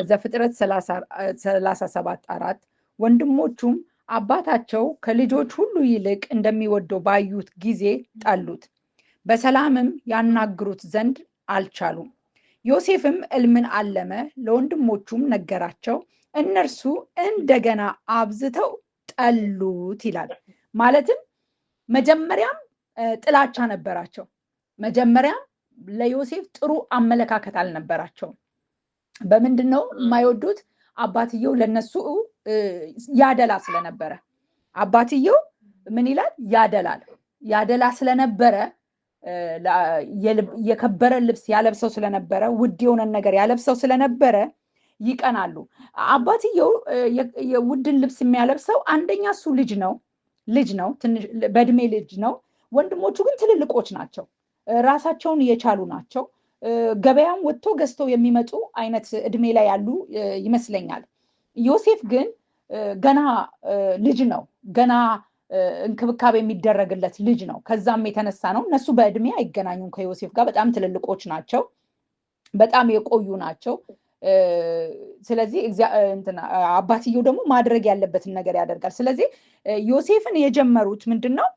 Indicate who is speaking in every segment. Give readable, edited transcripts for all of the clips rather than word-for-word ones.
Speaker 1: ዘፍጥረት 37:4፣ ወንድሞቹም አባታቸው ከልጆች ሁሉ ይልቅ እንደሚወደው ባዩት ጊዜ ጠሉት፣ በሰላምም ያናግሩት ዘንድ አልቻሉም። ዮሴፍም ሕልምን አለመ፣ ለወንድሞቹም ነገራቸው፣ እነርሱ እንደገና አብዝተው ጠሉት ይላል። ማለትም መጀመሪያም ጥላቻ ነበራቸው። መጀመሪያም ለዮሴፍ ጥሩ አመለካከት አልነበራቸውም። በምንድን ነው የማይወዱት? አባትየው ለነሱ ያደላ ስለነበረ። አባትየው ምን ይላል? ያደላል። ያደላ ስለነበረ፣ የከበረ ልብስ ያለብሰው ስለነበረ፣ ውድ የሆነን ነገር ያለብሰው ስለነበረ ይቀናሉ። አባትየው የውድን ልብስ የሚያለብሰው አንደኛ እሱ ልጅ ነው፣ ልጅ ነው፣ በእድሜ ልጅ ነው። ወንድሞቹ ግን ትልልቆች ናቸው፣ ራሳቸውን የቻሉ ናቸው። ገበያም ወጥቶ ገዝተው የሚመጡ አይነት እድሜ ላይ ያሉ ይመስለኛል። ዮሴፍ ግን ገና ልጅ ነው፣ ገና እንክብካቤ የሚደረግለት ልጅ ነው። ከዛም የተነሳ ነው እነሱ በእድሜ አይገናኙም ከዮሴፍ ጋር፣ በጣም ትልልቆች ናቸው፣ በጣም የቆዩ ናቸው። ስለዚህ አባትየው ደግሞ ማድረግ ያለበትን ነገር ያደርጋል። ስለዚህ ዮሴፍን የጀመሩት ምንድን ነው?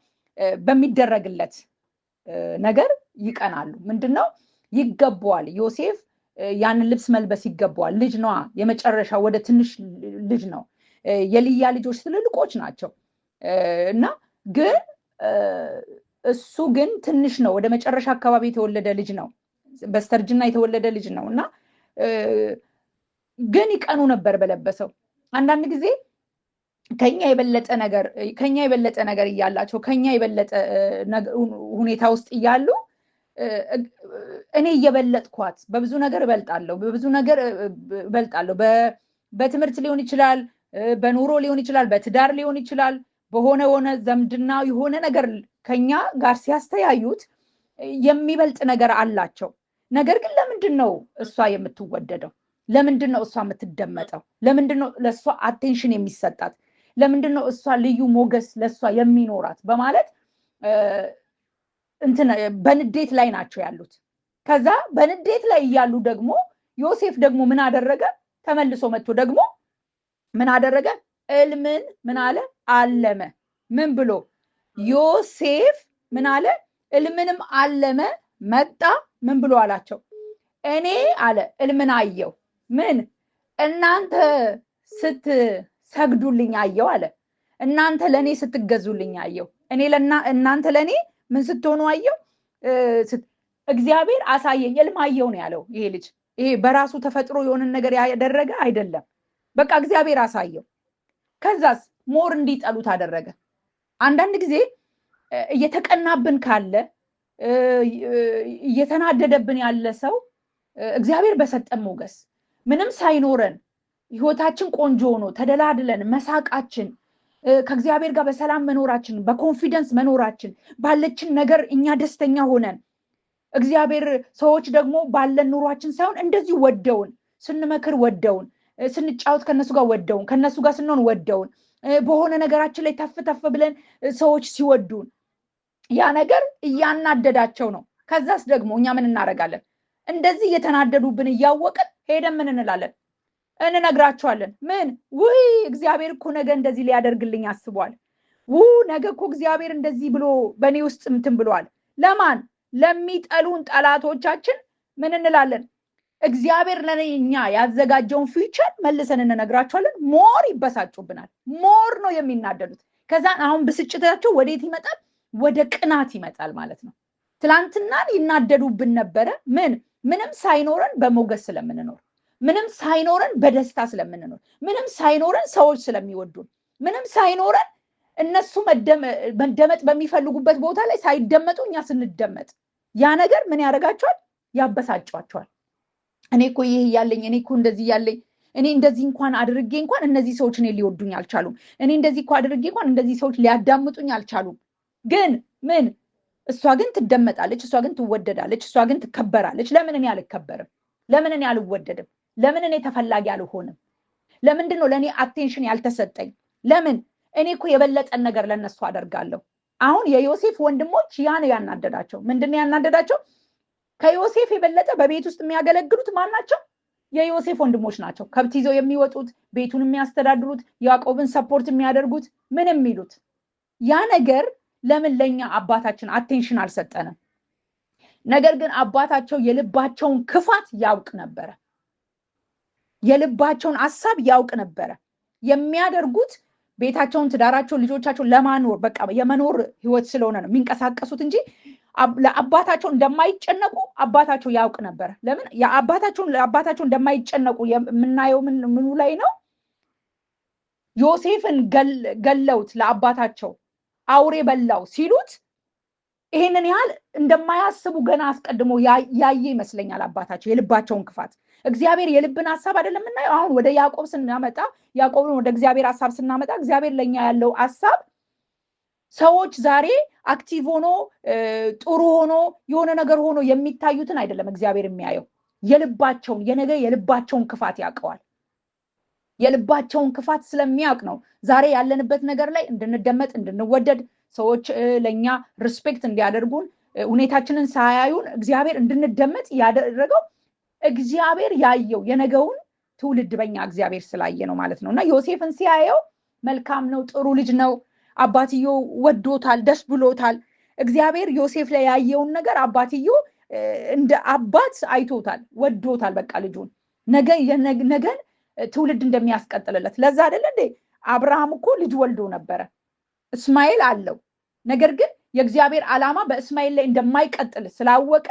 Speaker 1: በሚደረግለት ነገር ይቀናሉ። ምንድን ነው? ይገባዋል። ዮሴፍ ያንን ልብስ መልበስ ይገባዋል። ልጅ ነዋ፣ የመጨረሻ ወደ ትንሽ ልጅ ነው። የልያ ልጆች ትልልቆች ናቸው እና ግን እሱ ግን ትንሽ ነው። ወደ መጨረሻ አካባቢ የተወለደ ልጅ ነው። በስተርጅና የተወለደ ልጅ ነው እና ግን ይቀኑ ነበር በለበሰው። አንዳንድ ጊዜ ከኛ የበለጠ ነገር እያላቸው፣ ከኛ የበለጠ ሁኔታ ውስጥ እያሉ፣ እኔ እየበለጥኳት፣ በብዙ ነገር እበልጣለሁ፣ በብዙ ነገር እበልጣለሁ። በትምህርት ሊሆን ይችላል፣ በኑሮ ሊሆን ይችላል፣ በትዳር ሊሆን ይችላል፣ በሆነ ሆነ ዘምድና የሆነ ነገር ከኛ ጋር ሲያስተያዩት የሚበልጥ ነገር አላቸው። ነገር ግን ለምንድን ነው እሷ የምትወደደው? ለምንድን ነው እሷ የምትደመጠው? ለምንድን ነው ለእሷ attention የሚሰጣት? ለምንድን ነው እሷ ልዩ ሞገስ ለእሷ የሚኖራት? በማለት እንትን በንዴት ላይ ናቸው ያሉት። ከዛ በንዴት ላይ እያሉ ደግሞ ዮሴፍ ደግሞ ምን አደረገ? ተመልሶ መጥቶ ደግሞ ምን አደረገ? ሕልምን ምን አለ? አለመ። ምን ብሎ? ዮሴፍ ምን አለ? ሕልምንም አለመ፣ መጣ። ምን ብሎ አላቸው? እኔ አለ ሕልምን አየው። ምን? እናንተ ስትሰግዱልኝ አየው አለ። እናንተ ለእኔ ስትገዙልኝ አየው። እኔ እናንተ ለእኔ ምን ስትሆኑ አየው? እግዚአብሔር አሳየኝ፣ ሕልም አየው ነው ያለው ይሄ ልጅ። ይሄ በራሱ ተፈጥሮ የሆነን ነገር ያደረገ አይደለም። በቃ እግዚአብሔር አሳየው። ከዛስ more እንዲጠሉት አደረገ። አንዳንድ ጊዜ እየተቀናብን ካለ፣ እየተናደደብን ያለ ሰው፣ እግዚአብሔር በሰጠን ሞገስ ምንም ሳይኖረን ህይወታችን ቆንጆ ሆኖ ተደላድለን መሳቃችን፣ ከእግዚአብሔር ጋር በሰላም መኖራችን፣ በ confidence መኖራችን፣ ባለችን ነገር እኛ ደስተኛ ሆነን፣ እግዚአብሔር ሰዎች ደግሞ ባለን ኑሯችን ሳይሆን እንደዚሁ ወደውን፣ ስንመክር ወደውን፣ ስንጫወት ከነሱ ጋር ወደውን፣ ከነሱ ጋር ስንሆን ወደውን፣ በሆነ ነገራችን ላይ ተፍ ተፍ ብለን ሰዎች ሲወዱን ያ ነገር እያናደዳቸው ነው። ከዛስ ደግሞ እኛ ምን እናደርጋለን? እንደዚህ እየተናደዱብን እያወቅን ሄደን ምን እንላለን? እንነግራቸዋለን። ምን? ውይ እግዚአብሔር እኮ ነገ እንደዚህ ሊያደርግልኝ አስቧል። ው ነገ እኮ እግዚአብሔር እንደዚህ ብሎ በእኔ ውስጥ እንትን ብሏል። ለማን? ለሚጠሉን ጠላቶቻችን ምን እንላለን? እግዚአብሔር ለእኛ ያዘጋጀውን future መልሰን እንነግራቸዋለን። More ይበሳጩብናል። More ነው የሚናደዱት። ከዛ አሁን ብስጭታቸው ወዴት ይመጣል? ወደ ቅናት ይመጣል ማለት ነው። ትላንትናን ይናደዱብን ነበረ። ምን? ምንም ሳይኖረን በሞገስ ስለምንኖር፣ ምንም ሳይኖረን በደስታ ስለምንኖር፣ ምንም ሳይኖረን ሰዎች ስለሚወዱን፣ ምንም ሳይኖረን እነሱ መደመጥ በሚፈልጉበት ቦታ ላይ ሳይደመጡ እኛ ስንደመጥ ያ ነገር ምን ያደርጋቸዋል? ያበሳጯቸዋል። እኔ እኮ ይህ እያለኝ፣ እኔ እኮ እንደዚህ እያለኝ፣ እኔ እንደዚህ እንኳን አድርጌ እንኳን እነዚህ ሰዎች እኔ ሊወዱኝ አልቻሉም። እኔ እንደዚህ እኮ አድርጌ እንኳን እንደዚህ ሰዎች ሊያዳምጡኝ አልቻሉም። ግን ምን? እሷ ግን ትደመጣለች፣ እሷ ግን ትወደዳለች፣ እሷ ግን ትከበራለች። ለምን እኔ አልከበርም? ለምን እኔ አልወደድም? ለምን እኔ ተፈላጊ አልሆንም? ለምንድን ነው ለእኔ attention ያልተሰጠኝ? ለምን? እኔ እኮ የበለጠን ነገር ለእነሱ አደርጋለሁ። አሁን የዮሴፍ ወንድሞች ያ ነው ያናደዳቸው። ምንድን ነው ያናደዳቸው? ከዮሴፍ የበለጠ በቤት ውስጥ የሚያገለግሉት ማን ናቸው? የዮሴፍ ወንድሞች ናቸው። ከብት ይዘው የሚወጡት፣ ቤቱን የሚያስተዳድሩት፣ ያዕቆብን support የሚያደርጉት፣ ምን የሚሉት። ያ ነገር ለምን ለኛ አባታችን attention አልሰጠንም? ነገር ግን አባታቸው የልባቸውን ክፋት ያውቅ ነበረ። የልባቸውን ሐሳብ ያውቅ ነበረ። የሚያደርጉት ቤታቸውን፣ ትዳራቸውን፣ ልጆቻቸውን ለማኖር በቃ የመኖር ህይወት ስለሆነ ነው የሚንቀሳቀሱት እንጂ ለአባታቸው እንደማይጨነቁ አባታቸው ያውቅ ነበር። ለምን ለአባታቸው እንደማይጨነቁ የምናየው ምኑ ላይ ነው? ዮሴፍን ገለውት ለአባታቸው አውሬ በላው ሲሉት ይሄንን ያህል እንደማያስቡ ገና አስቀድሞ ያየ ይመስለኛል አባታቸው የልባቸውን ክፋት። እግዚአብሔር የልብን ሐሳብ አይደለም የምናየው። አሁን ወደ ያዕቆብ ስናመጣ፣ ያዕቆብን ወደ እግዚአብሔር ሐሳብ ስናመጣ እግዚአብሔር ለኛ ያለው ሐሳብ ሰዎች ዛሬ active ሆኖ ጥሩ ሆኖ የሆነ ነገር ሆኖ የሚታዩትን አይደለም እግዚአብሔር የሚያየው። የልባቸውን የነገ የልባቸውን ክፋት ያውቀዋል። የልባቸውን ክፋት ስለሚያውቅ ነው ዛሬ ያለንበት ነገር ላይ እንድንደመጥ፣ እንድንወደድ፣ ሰዎች ለኛ respect እንዲያደርጉን፣ ሁኔታችንን ሳያዩን እግዚአብሔር እንድንደመጥ ያደረገው እግዚአብሔር ያየው የነገውን ትውልድ በእኛ እግዚአብሔር ስላየ ነው ማለት ነው። እና ዮሴፍን ሲያየው መልካም ነው፣ ጥሩ ልጅ ነው፣ አባትየው ወዶታል፣ ደስ ብሎታል። እግዚአብሔር ዮሴፍ ላይ ያየውን ነገር አባትየው እንደ አባት አይቶታል፣ ወዶታል። በቃ ልጁን ነገን ትውልድ እንደሚያስቀጥልለት። ለዛ አይደለ እንዴ አብርሃም እኮ ልጅ ወልዶ ነበረ፣ እስማኤል አለው። ነገር ግን የእግዚአብሔር ዓላማ በእስማኤል ላይ እንደማይቀጥል ስላወቀ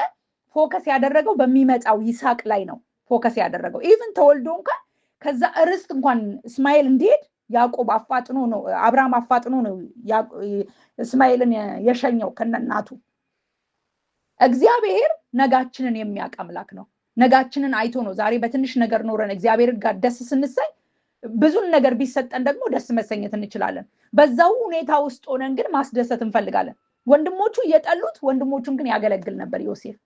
Speaker 1: focus ያደረገው በሚመጣው ይስሐቅ ላይ ነው focus ያደረገው። Even ተወልዶ እንኳን ከዛ ርስት እንኳን እስማኤል እንዲሄድ ያዕቆብ አፋጥኖ ነው፣ አብርሃም አፋጥኖ ነው እስማኤልን የሸኘው ከነናቱ። እግዚአብሔር ነጋችንን የሚያውቅ አምላክ ነው። ነጋችንን አይቶ ነው ዛሬ በትንሽ ነገር ኖረን እግዚአብሔር ጋር ደስ ስንሰኝ ብዙን ነገር ቢሰጠን ደግሞ ደስ መሰኘት እንችላለን። በዛው ሁኔታ ውስጥ ሆነን ግን ማስደሰት እንፈልጋለን። ወንድሞቹ እየጠሉት ወንድሞቹን ግን ያገለግል ነበር ዮሴፍ።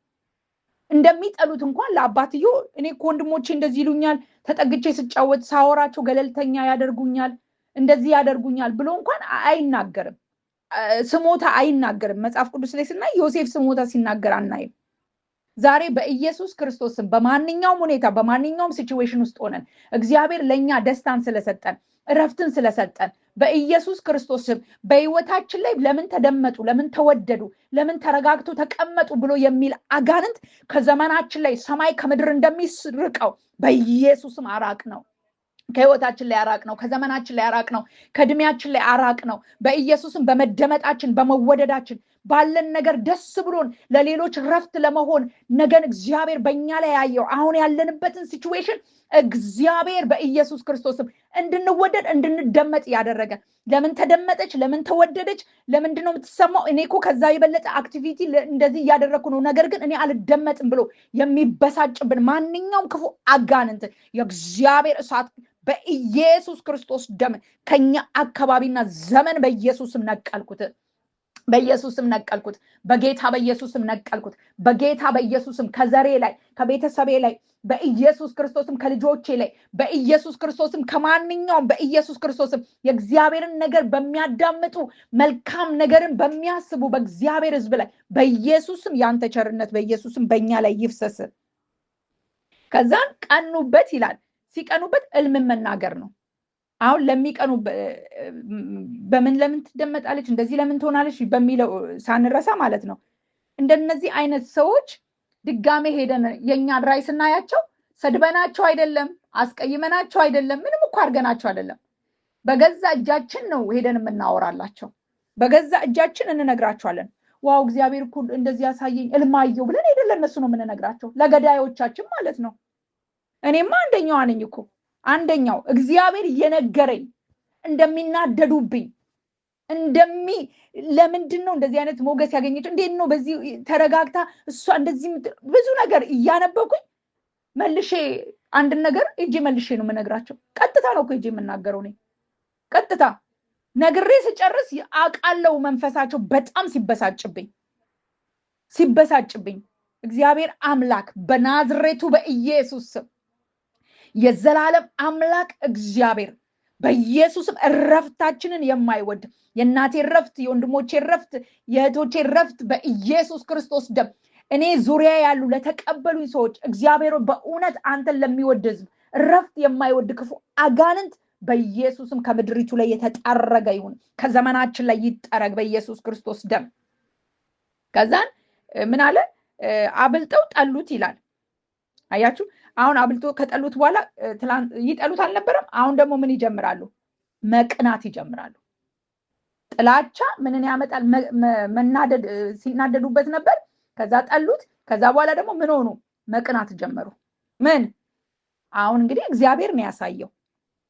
Speaker 1: እንደሚጠሉት እንኳን ለአባትዮ እኔ እኮ ወንድሞቼ እንደዚህ ይሉኛል፣ ተጠግቼ ስጫወት ሳወራቸው ገለልተኛ ያደርጉኛል፣ እንደዚህ ያደርጉኛል ብሎ እንኳን አይናገርም። ስሞታ አይናገርም። መጽሐፍ ቅዱስ ላይ ስናይ ዮሴፍ ስሞታ ሲናገር አናይም። ዛሬ በኢየሱስ ክርስቶስ በማንኛውም ሁኔታ በማንኛውም situation ውስጥ ሆነን እግዚአብሔር ለኛ ደስታን ስለሰጠን እረፍትን ስለሰጠን በኢየሱስ ክርስቶስ ስም በህይወታችን ላይ ለምን ተደመጡ፣ ለምን ተወደዱ፣ ለምን ተረጋግቶ ተቀመጡ ብሎ የሚል አጋንንት ከዘመናችን ላይ ሰማይ ከምድር እንደሚርቀው በኢየሱስም አራቅ ነው። ከህይወታችን ላይ አራቅ ነው። ከዘመናችን ላይ አራቅ ነው። ከእድሜያችን ላይ አራቅ ነው። በኢየሱስም በመደመጣችን በመወደዳችን ባለን ነገር ደስ ብሎን ለሌሎች ረፍት ለመሆን ነገን እግዚአብሔር በእኛ ላይ ያየው አሁን ያለንበትን situation እግዚአብሔር በኢየሱስ ክርስቶስም እንድንወደድ እንድንደመጥ ያደረገ። ለምን ተደመጠች? ለምን ተወደደች? ለምንድን ነው የምትሰማው? እኔ እኮ ከዛ የበለጠ activity እንደዚህ እያደረግኩ ነው፣ ነገር ግን እኔ አልደመጥም ብሎ የሚበሳጭብን ማንኛውም ክፉ አጋንንት የእግዚአብሔር እሳት በኢየሱስ ክርስቶስ ደም ከኛ አካባቢና ዘመን በኢየሱስም ነቀልኩት። በኢየሱስም ነቀልኩት። በጌታ በኢየሱስም ነቀልኩት። በጌታ በኢየሱስም ከዘሬ ላይ ከቤተሰቤ ላይ በኢየሱስ ክርስቶስም ከልጆቼ ላይ በኢየሱስ ክርስቶስም ከማንኛውም በኢየሱስ ክርስቶስም የእግዚአብሔርን ነገር በሚያዳምጡ መልካም ነገርን በሚያስቡ በእግዚአብሔር ሕዝብ ላይ በኢየሱስም ያንተ ቸርነት በኢየሱስም በእኛ ላይ ይፍሰስ። ከዛን ቀኑበት ይላል። ሲቀኑበት እልምን መናገር ነው። አሁን ለሚቀኑ በምን ለምን ትደመጣለች እንደዚህ ለምን ትሆናለች በሚለው ሳንረሳ ማለት ነው። እንደነዚህ አይነት ሰዎች ድጋሜ ሄደን የኛን ራዕይ ስናያቸው ሰድበናቸው አይደለም፣ አስቀይመናቸው አይደለም፣ ምንም እኮ አድርገናቸው አይደለም። በገዛ እጃችን ነው ሄደን የምናወራላቸው። በገዛ እጃችን እንነግራቸዋለን። Wow እግዚአብሔር እኮ እንደዚህ ያሳየኝ እልማየው ብለን ሄደን ለእነሱ ነው የምንነግራቸው፣ ለገዳዮቻችን ማለት ነው። እኔማ አንደኛዋ ነኝ እኮ አንደኛው እግዚአብሔር እየነገረኝ እንደሚናደዱብኝ ለምንድን ነው እንደዚህ አይነት ሞገስ ያገኘችው? እንዴት ነው በዚህ ተረጋግታ እሷ እንደዚህ ብዙ ነገር እያነበኩኝ መልሼ አንድን ነገር እጄ መልሼ ነው የምነግራቸው። ቀጥታ ነው እኮ እጄ የምናገረው እኔ ቀጥታ ነግሬ ስጨርስ አውቃለሁ መንፈሳቸው በጣም ሲበሳጭብኝ እግዚአብሔር አምላክ በናዝሬቱ በኢየሱስ ስም የዘላለም አምላክ እግዚአብሔር በኢየሱስም እረፍታችንን የማይወድ የእናቴ እረፍት፣ የወንድሞቼ እረፍት፣ የእህቶቼ እረፍት በኢየሱስ ክርስቶስ ደም እኔ ዙሪያ ያሉ ለተቀበሉኝ ሰዎች እግዚአብሔር በእውነት አንተን ለሚወድ ህዝብ እረፍት የማይወድ ክፉ አጋንንት በኢየሱስም ከምድሪቱ ላይ የተጠረገ ይሁን፣ ከዘመናችን ላይ ይጠረግ በኢየሱስ ክርስቶስ ደም። ከዛን ምን አለ? አብልጠው ጠሉት ይላል። አያችሁ፣ አሁን አብልጦ ከጠሉት በኋላ ይጠሉት አልነበረም? አሁን ደግሞ ምን ይጀምራሉ? መቅናት ይጀምራሉ። ጥላቻ ምንን ያመጣል? መናደድ፣ ሲናደዱበት ነበር። ከዛ ጠሉት። ከዛ በኋላ ደግሞ ምን ሆኑ? መቅናት ጀመሩ። ምን አሁን እንግዲህ እግዚአብሔር ነው ያሳየው።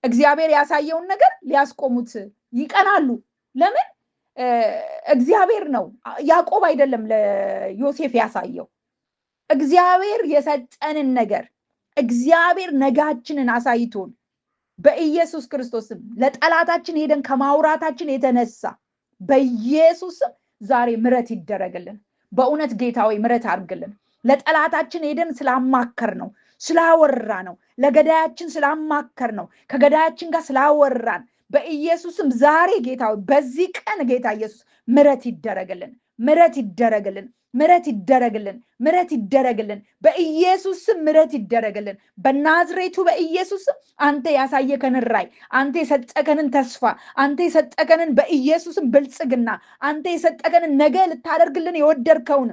Speaker 1: እግዚአብሔር ያሳየውን ነገር ሊያስቆሙት ይቀናሉ። ለምን? እግዚአብሔር ነው፣ ያዕቆብ አይደለም ለዮሴፍ ያሳየው። እግዚአብሔር የሰጠንን ነገር እግዚአብሔር ነጋችንን አሳይቶን በኢየሱስ ክርስቶስም ለጠላታችን ሄደን ከማውራታችን የተነሳ በኢየሱስም ዛሬ ምሕረት ይደረግልን። በእውነት ጌታ ሆይ ምሕረት አድርግልን። ለጠላታችን ሄደን ስላማከር ነው፣ ስላወራ ነው፣ ለገዳያችን ስላማከር ነው፣ ከገዳያችን ጋር ስላወራን በኢየሱስም ዛሬ ጌታ ሆይ በዚህ ቀን ጌታ ኢየሱስ ምሕረት ይደረግልን፣ ምሕረት ይደረግልን፣ ምሕረት ይደረግልን፣ ምሕረት ይደረግልን። በኢየሱስም ምሕረት ይደረግልን። በናዝሬቱ በኢየሱስም አንተ ያሳየከንን ራእይ፣ አንተ የሰጠከንን ተስፋ፣ አንተ የሰጠከንን በኢየሱስም ብልጽግና፣ አንተ የሰጠከንን ነገ ልታደርግልን የወደድከውን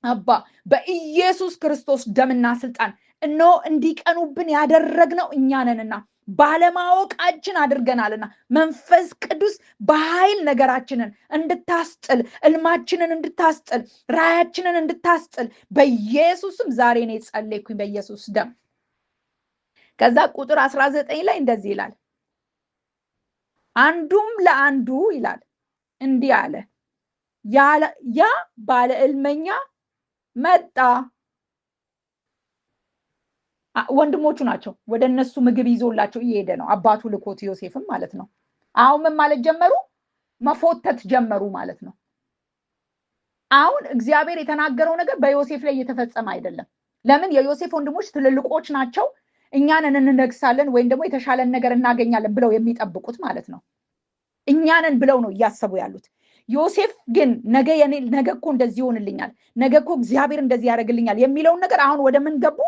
Speaker 1: አባ በኢየሱስ ክርስቶስ ደምና ስልጣን እነሆ እንዲቀኑብን ያደረግነው እኛ ነንና ባለማወቃችን አድርገናልና መንፈስ ቅዱስ በኃይል ነገራችንን እንድታስጥል፣ እልማችንን እንድታስጥል፣ ራያችንን እንድታስጥል በኢየሱስም ዛሬ እኔ ጸለይኩኝ በኢየሱስ ደም። ከዛ ቁጥር 19 ላይ እንደዚህ ይላል፣ አንዱም ለአንዱ ይላል እንዲህ አለ፣ ያ ባለ እልመኛ መጣ። ወንድሞቹ ናቸው። ወደ እነሱ ምግብ ይዞላቸው እየሄደ ነው። አባቱ ልኮት ዮሴፍም ማለት ነው። አሁን ምን ማለት ጀመሩ? መፎተት ጀመሩ ማለት ነው። አሁን እግዚአብሔር የተናገረው ነገር በዮሴፍ ላይ እየተፈጸመ አይደለም። ለምን? የዮሴፍ ወንድሞች ትልልቆች ናቸው። እኛንን እንነግሳለን ወይም ደግሞ የተሻለን ነገር እናገኛለን ብለው የሚጠብቁት ማለት ነው። እኛንን ብለው ነው እያሰቡ ያሉት። ዮሴፍ ግን ነገ ነገ እኮ እንደዚህ ይሆንልኛል፣ ነገ እኮ እግዚአብሔር እንደዚህ ያደርግልኛል የሚለውን ነገር አሁን ወደ ምን ገቡ?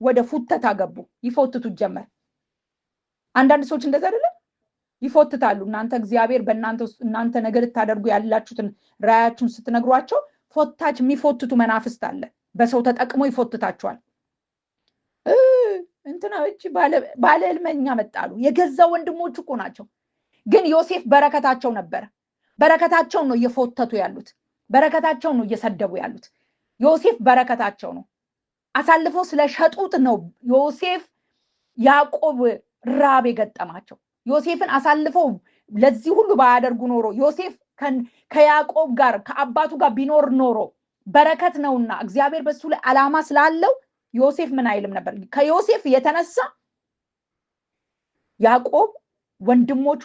Speaker 1: ወደ ፉተታ ገቡ። ይፎትቱት ጀመር። አንዳንድ ሰዎች እንደዛ አይደለም ይፎትታሉ። እናንተ እግዚአብሔር በእናንተ ውስጥ እናንተ ነገ ልታደርጉ ያላችሁትን ራያችሁን ስትነግሯቸው ፎታች የሚፎትቱ መናፍስት አለ። በሰው ተጠቅሞ ይፎትታቸዋል። እንትና እቺ ባለ ሕልመኛ መጣሉ። የገዛ ወንድሞቹ እኮ ናቸው። ግን ዮሴፍ በረከታቸው ነበረ። በረከታቸውን ነው እየፎተቱ ያሉት። በረከታቸውን ነው እየሰደቡ ያሉት። ዮሴፍ በረከታቸው ነው። አሳልፎ ስለሸጡት ነው ዮሴፍ ያዕቆብ ራብ የገጠማቸው። ዮሴፍን አሳልፈው ለዚህ ሁሉ ባያደርጉ ኖሮ ዮሴፍ ከያዕቆብ ጋር ከአባቱ ጋር ቢኖር ኖሮ በረከት ነውና እግዚአብሔር በሱ ላይ ዓላማ ስላለው ዮሴፍ ምን አይልም ነበር። ከዮሴፍ የተነሳ ያዕቆብ ወንድሞቹ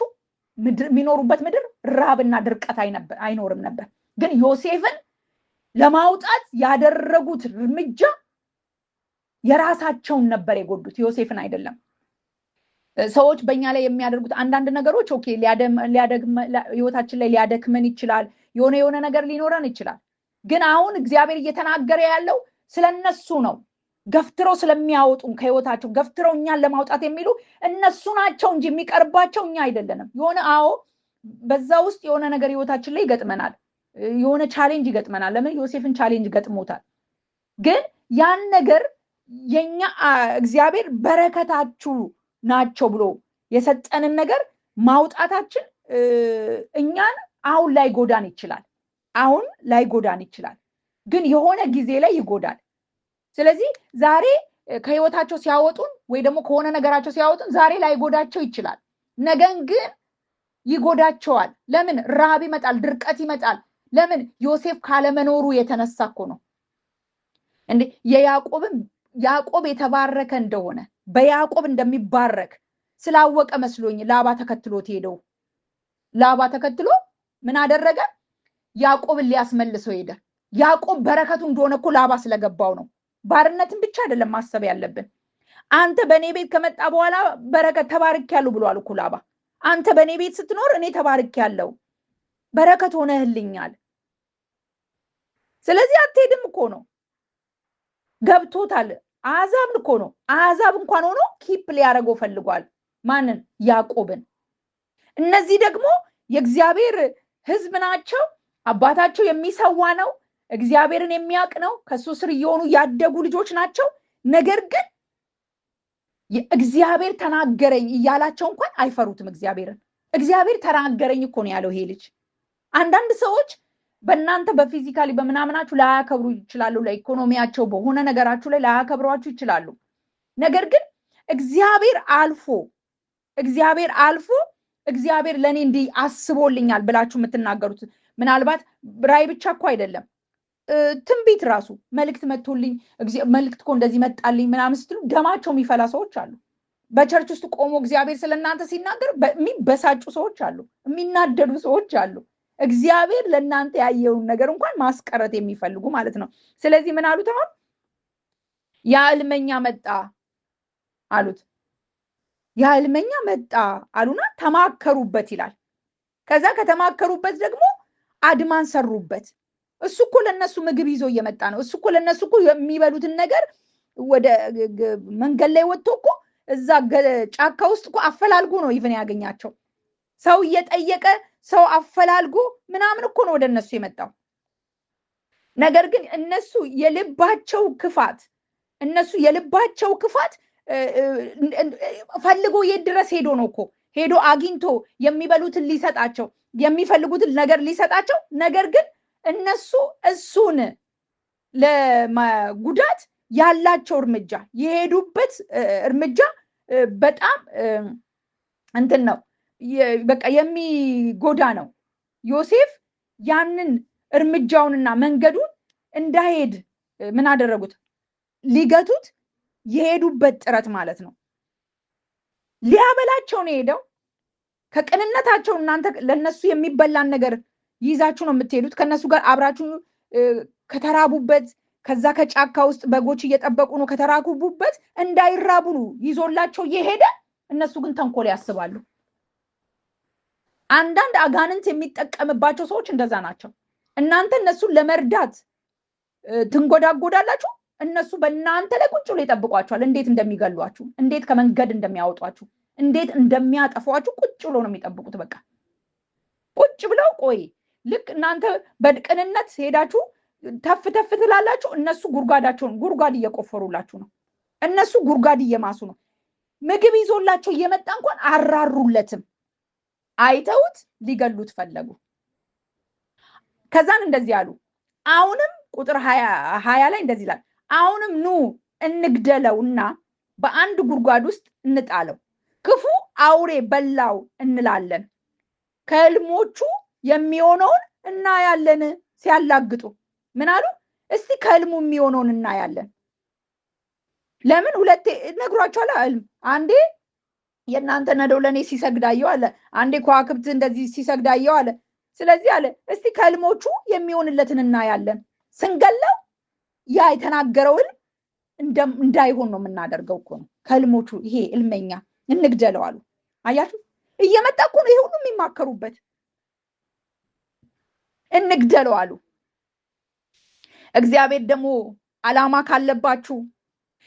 Speaker 1: የሚኖሩበት ምድር ራብና ድርቀት አይኖርም ነበር። ግን ዮሴፍን ለማውጣት ያደረጉት እርምጃ የራሳቸውን ነበር የጎዱት፣ ዮሴፍን አይደለም። ሰዎች በእኛ ላይ የሚያደርጉት አንዳንድ ነገሮች okay ህይወታችን ላይ ሊያደክመን ይችላል። የሆነ የሆነ ነገር ሊኖረን ይችላል። ግን አሁን እግዚአብሔር እየተናገረ ያለው ስለነሱ ነው። ገፍትረው ስለሚያወጡን ከህይወታቸው ገፍትረው እኛን ለማውጣት የሚሉ እነሱ ናቸው እንጂ የሚቀርባቸው እኛ አይደለንም። የሆነ አዎ በዛ ውስጥ የሆነ ነገር ህይወታችን ላይ ይገጥመናል። የሆነ challenge ይገጥመናል። ለምን ዮሴፍን challenge ገጥሞታል። ግን ያን ነገር የኛ እግዚአብሔር በረከታችሁ ናቸው ብሎ የሰጠንን ነገር ማውጣታችን እኛን አሁን ላይ ጎዳን ይችላል። አሁን ላይ ጎዳን ይችላል። ግን የሆነ ጊዜ ላይ ይጎዳል። ስለዚህ ዛሬ ከህይወታቸው ሲያወጡን ወይ ደግሞ ከሆነ ነገራቸው ሲያወጡን ዛሬ ላይ ጎዳቸው ይችላል። ነገን ግን ይጎዳቸዋል። ለምን? ራብ ይመጣል፣ ድርቀት ይመጣል። ለምን? ዮሴፍ ካለመኖሩ የተነሳ እኮ ነው። እንዴ የያዕቆብን ያዕቆብ የተባረከ እንደሆነ በያዕቆብ እንደሚባረክ ስላወቀ መስሎኝ ላባ ተከትሎት ሄደው። ላባ ተከትሎ ምን አደረገ? ያዕቆብን ሊያስመልሰው ሄደ። ያዕቆብ በረከቱ እንደሆነ እኮ ላባ ስለገባው ነው። ባርነትን ብቻ አይደለም ማሰብ ያለብን። አንተ በእኔ ቤት ከመጣ በኋላ በረከት ተባርኬያለሁ ብሏል እኮ ላባ። አንተ በእኔ ቤት ስትኖር እኔ ተባርኬያለሁ፣ በረከት ሆነህልኛል። ስለዚህ አትሄድም እኮ ነው። ገብቶታል። አሕዛብ እኮ ነው። አሕዛብ እንኳን ሆኖ keep ሊያደርገው ፈልጓል። ማንን? ያዕቆብን። እነዚህ ደግሞ የእግዚአብሔር ሕዝብ ናቸው። አባታቸው የሚሰዋ ነው። እግዚአብሔርን የሚያውቅ ነው። ከሱ ስር እየሆኑ ያደጉ ልጆች ናቸው። ነገር ግን እግዚአብሔር ተናገረኝ እያላቸው እንኳን አይፈሩትም እግዚአብሔርን። እግዚአብሔር ተናገረኝ እኮ ነው ያለው ይሄ ልጅ። አንዳንድ ሰዎች በእናንተ በ physically በምናምናችሁ ላያከብሩ ይችላሉ። ለኢኮኖሚያቸው በሆነ ነገራችሁ ላይ ላያከብሯችሁ ይችላሉ። ነገር ግን እግዚአብሔር አልፎ እግዚአብሔር አልፎ እግዚአብሔር ለእኔ እንዲህ አስቦልኛል ብላችሁ የምትናገሩት ምናልባት ራእይ ብቻ እኮ አይደለም፣ ትንቢት ራሱ መልእክት መጥቶልኝ መልእክት እኮ እንደዚህ መጣልኝ ምናምን ስትሉ ደማቸው የሚፈላ ሰዎች አሉ። በ church ውስጥ ቆሞ እግዚአብሔር ስለ እናንተ ሲናገር የሚበሳጩ ሰዎች አሉ፣ የሚናደዱ ሰዎች አሉ። እግዚአብሔር ለእናንተ ያየውን ነገር እንኳን ማስቀረት የሚፈልጉ ማለት ነው። ስለዚህ ምን አሉት? አሁን ያ ሕልመኛ መጣ አሉት። ያ ሕልመኛ መጣ አሉና ተማከሩበት ይላል። ከዛ ከተማከሩበት ደግሞ አድማን ሰሩበት። እሱ እኮ ለነሱ ምግብ ይዞ እየመጣ ነው። እሱ እኮ ለነሱ እኮ የሚበሉትን ነገር ወደ መንገድ ላይ ወጥቶ እኮ እዛ ጫካ ውስጥ እኮ አፈላልጎ ነው even ያገኛቸው። ሰው እየጠየቀ ሰው አፈላልጎ ምናምን እኮ ነው ወደ እነሱ የመጣው። ነገር ግን እነሱ የልባቸው ክፋት እነሱ የልባቸው ክፋት ፈልጎ የት ድረስ ሄዶ ነው እኮ ሄዶ አግኝቶ የሚበሉትን ሊሰጣቸው የሚፈልጉትን ነገር ሊሰጣቸው፣ ነገር ግን እነሱ እሱን ለመጉዳት ያላቸው እርምጃ የሄዱበት እርምጃ በጣም እንትን ነው፣ በቃ የሚጎዳ ነው። ዮሴፍ ያንን እርምጃውንና መንገዱን እንዳይሄድ ምን አደረጉት? ሊገቱት የሄዱበት ጥረት ማለት ነው። ሊያበላቸው ነው የሄደው። ከቅንነታቸው እናንተ ለነሱ የሚበላን ነገር ይዛችሁ ነው የምትሄዱት። ከነሱ ጋር አብራችሁ ከተራቡበት ከዛ ከጫካ ውስጥ በጎች እየጠበቁ ነው። ከተራቡበት እንዳይራቡ ይዞላቸው የሄደ፣ እነሱ ግን ተንኮል ያስባሉ። አንዳንድ አጋንንት የሚጠቀምባቸው ሰዎች እንደዛ ናቸው። እናንተ እነሱን ለመርዳት ትንጎዳጎዳላችሁ። እነሱ በእናንተ ላይ ቁጭ ብሎ ይጠብቋችኋል። እንዴት እንደሚገሏችሁ፣ እንዴት ከመንገድ እንደሚያወጧችሁ፣ እንዴት እንደሚያጠፏችሁ ቁጭ ብሎ ነው የሚጠብቁት። በቃ ቁጭ ብለው ቆይ ልክ እናንተ በቅንነት ሄዳችሁ ተፍ ተፍ ትላላችሁ። እነሱ ጉድጓዳቸውን ጉድጓድ እየቆፈሩላችሁ ነው። እነሱ ጉድጓድ እየማሱ ነው። ምግብ ይዞላቸው እየመጣ እንኳን አራሩለትም። አይተውት ሊገሉት ፈለጉ። ከዛን እንደዚህ አሉ። አሁንም ቁጥር 20 ላይ እንደዚህ ይላል። አሁንም ኑ እንግደለውና በአንድ ጉድጓድ ውስጥ እንጣለው፣ ክፉ አውሬ በላው እንላለን፣ ከህልሞቹ የሚሆነውን እናያለን። ሲያላግጡ ምን አሉ? እስቲ ከህልሙ የሚሆነውን እናያለን። ለምን ሁለቴ ነግሯቸዋል። ህልም አንዴ የእናንተ ነዶ ለእኔ ሲሰግድ አየሁ አለ። አንዴ ከዋክብት እንደዚህ ሲሰግድ አየሁ አለ። ስለዚህ አለ እስቲ ከህልሞቹ የሚሆንለትን እናያለን። ስንገለው ያ የተናገረው ህልም እንዳይሆን ነው የምናደርገው እኮ ነው። ከህልሞቹ ይሄ ህልመኛ እንግደለው አሉ። አያችሁ፣ እየመጣ እኮ ነው ይሄ ሁሉ የሚማከሩበት። እንግደለው አሉ። እግዚአብሔር ደግሞ ዓላማ ካለባችሁ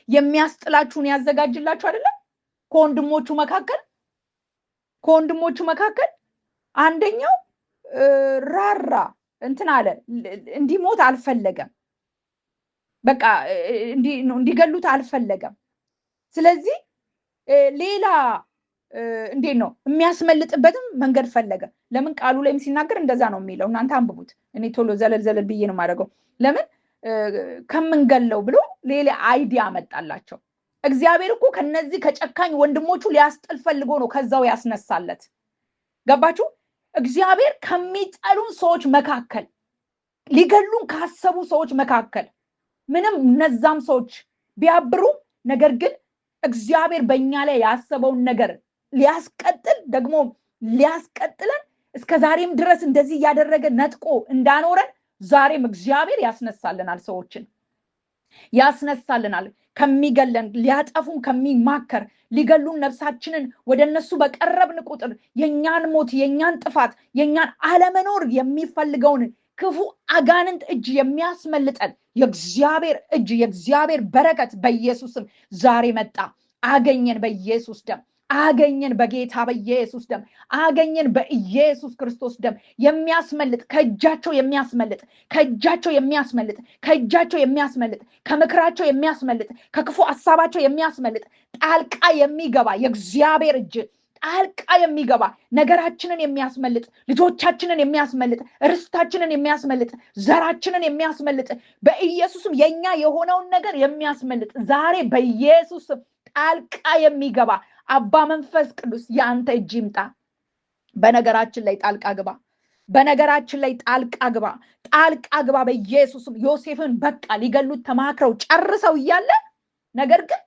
Speaker 1: የሚያስጥላችሁን ያዘጋጅላችሁ አይደለም? ከወንድሞቹ መካከል ከወንድሞቹ መካከል አንደኛው ራራ እንትን አለ፣ እንዲሞት አልፈለገም። በቃ እንዲገሉት አልፈለገም። ስለዚህ ሌላ እንዴት ነው የሚያስመልጥበትም መንገድ ፈለገ። ለምን ቃሉ ላይም ሲናገር እንደዛ ነው የሚለው። እናንተ አንብቡት። እኔ ቶሎ ዘለል ዘለል ብዬ ነው የማደርገው። ለምን ከምንገለው ብሎ ሌላ idea አመጣላቸው። እግዚአብሔር እኮ ከነዚህ ከጨካኝ ወንድሞቹ ሊያስጥል ፈልጎ ነው ከዛው ያስነሳለት። ገባችሁ? እግዚአብሔር ከሚጠሉን ሰዎች መካከል፣ ሊገሉን ካሰቡ ሰዎች መካከል ምንም እነዛም ሰዎች ቢያብሩ፣ ነገር ግን እግዚአብሔር በእኛ ላይ ያሰበውን ነገር ሊያስቀጥል ደግሞ ሊያስቀጥለን እስከ ዛሬም ድረስ እንደዚህ እያደረገ ነጥቆ እንዳኖረን ዛሬም እግዚአብሔር ያስነሳልናል፣ ሰዎችን ያስነሳልናል። ከሚገለን ሊያጠፉን ከሚማከር ሊገሉን ነፍሳችንን ወደ እነሱ በቀረብን ቁጥር የኛን ሞት፣ የኛን ጥፋት፣ የኛን አለመኖር የሚፈልገውን ክፉ አጋንንት እጅ የሚያስመልጠን የእግዚአብሔር እጅ፣ የእግዚአብሔር በረከት በኢየሱስም ዛሬ መጣ። አገኘን በኢየሱስ ደም፣ አገኘን በጌታ በኢየሱስ ደም፣ አገኘን በኢየሱስ ክርስቶስ ደም። የሚያስመልጥ ከእጃቸው የሚያስመልጥ፣ ከእጃቸው የሚያስመልጥ፣ ከእጃቸው የሚያስመልጥ፣ ከምክራቸው የሚያስመልጥ፣ ከክፉ ሀሳባቸው የሚያስመልጥ ጣልቃ የሚገባ የእግዚአብሔር እጅ፣ ጣልቃ የሚገባ ነገራችንን የሚያስመልጥ፣ ልጆቻችንን የሚያስመልጥ፣ ርስታችንን የሚያስመልጥ፣ ዘራችንን የሚያስመልጥ፣ በኢየሱስም የኛ የሆነውን ነገር የሚያስመልጥ ዛሬ በኢየሱስም ጣልቃ የሚገባ አባ መንፈስ ቅዱስ የአንተ እጅ ይምጣ። በነገራችን ላይ ጣልቃ ግባ። በነገራችን ላይ ጣልቃ ግባ። ጣልቃ ግባ በኢየሱስም። ዮሴፍን በቃ ሊገሉት ተማክረው ጨርሰው እያለ ነገር ግን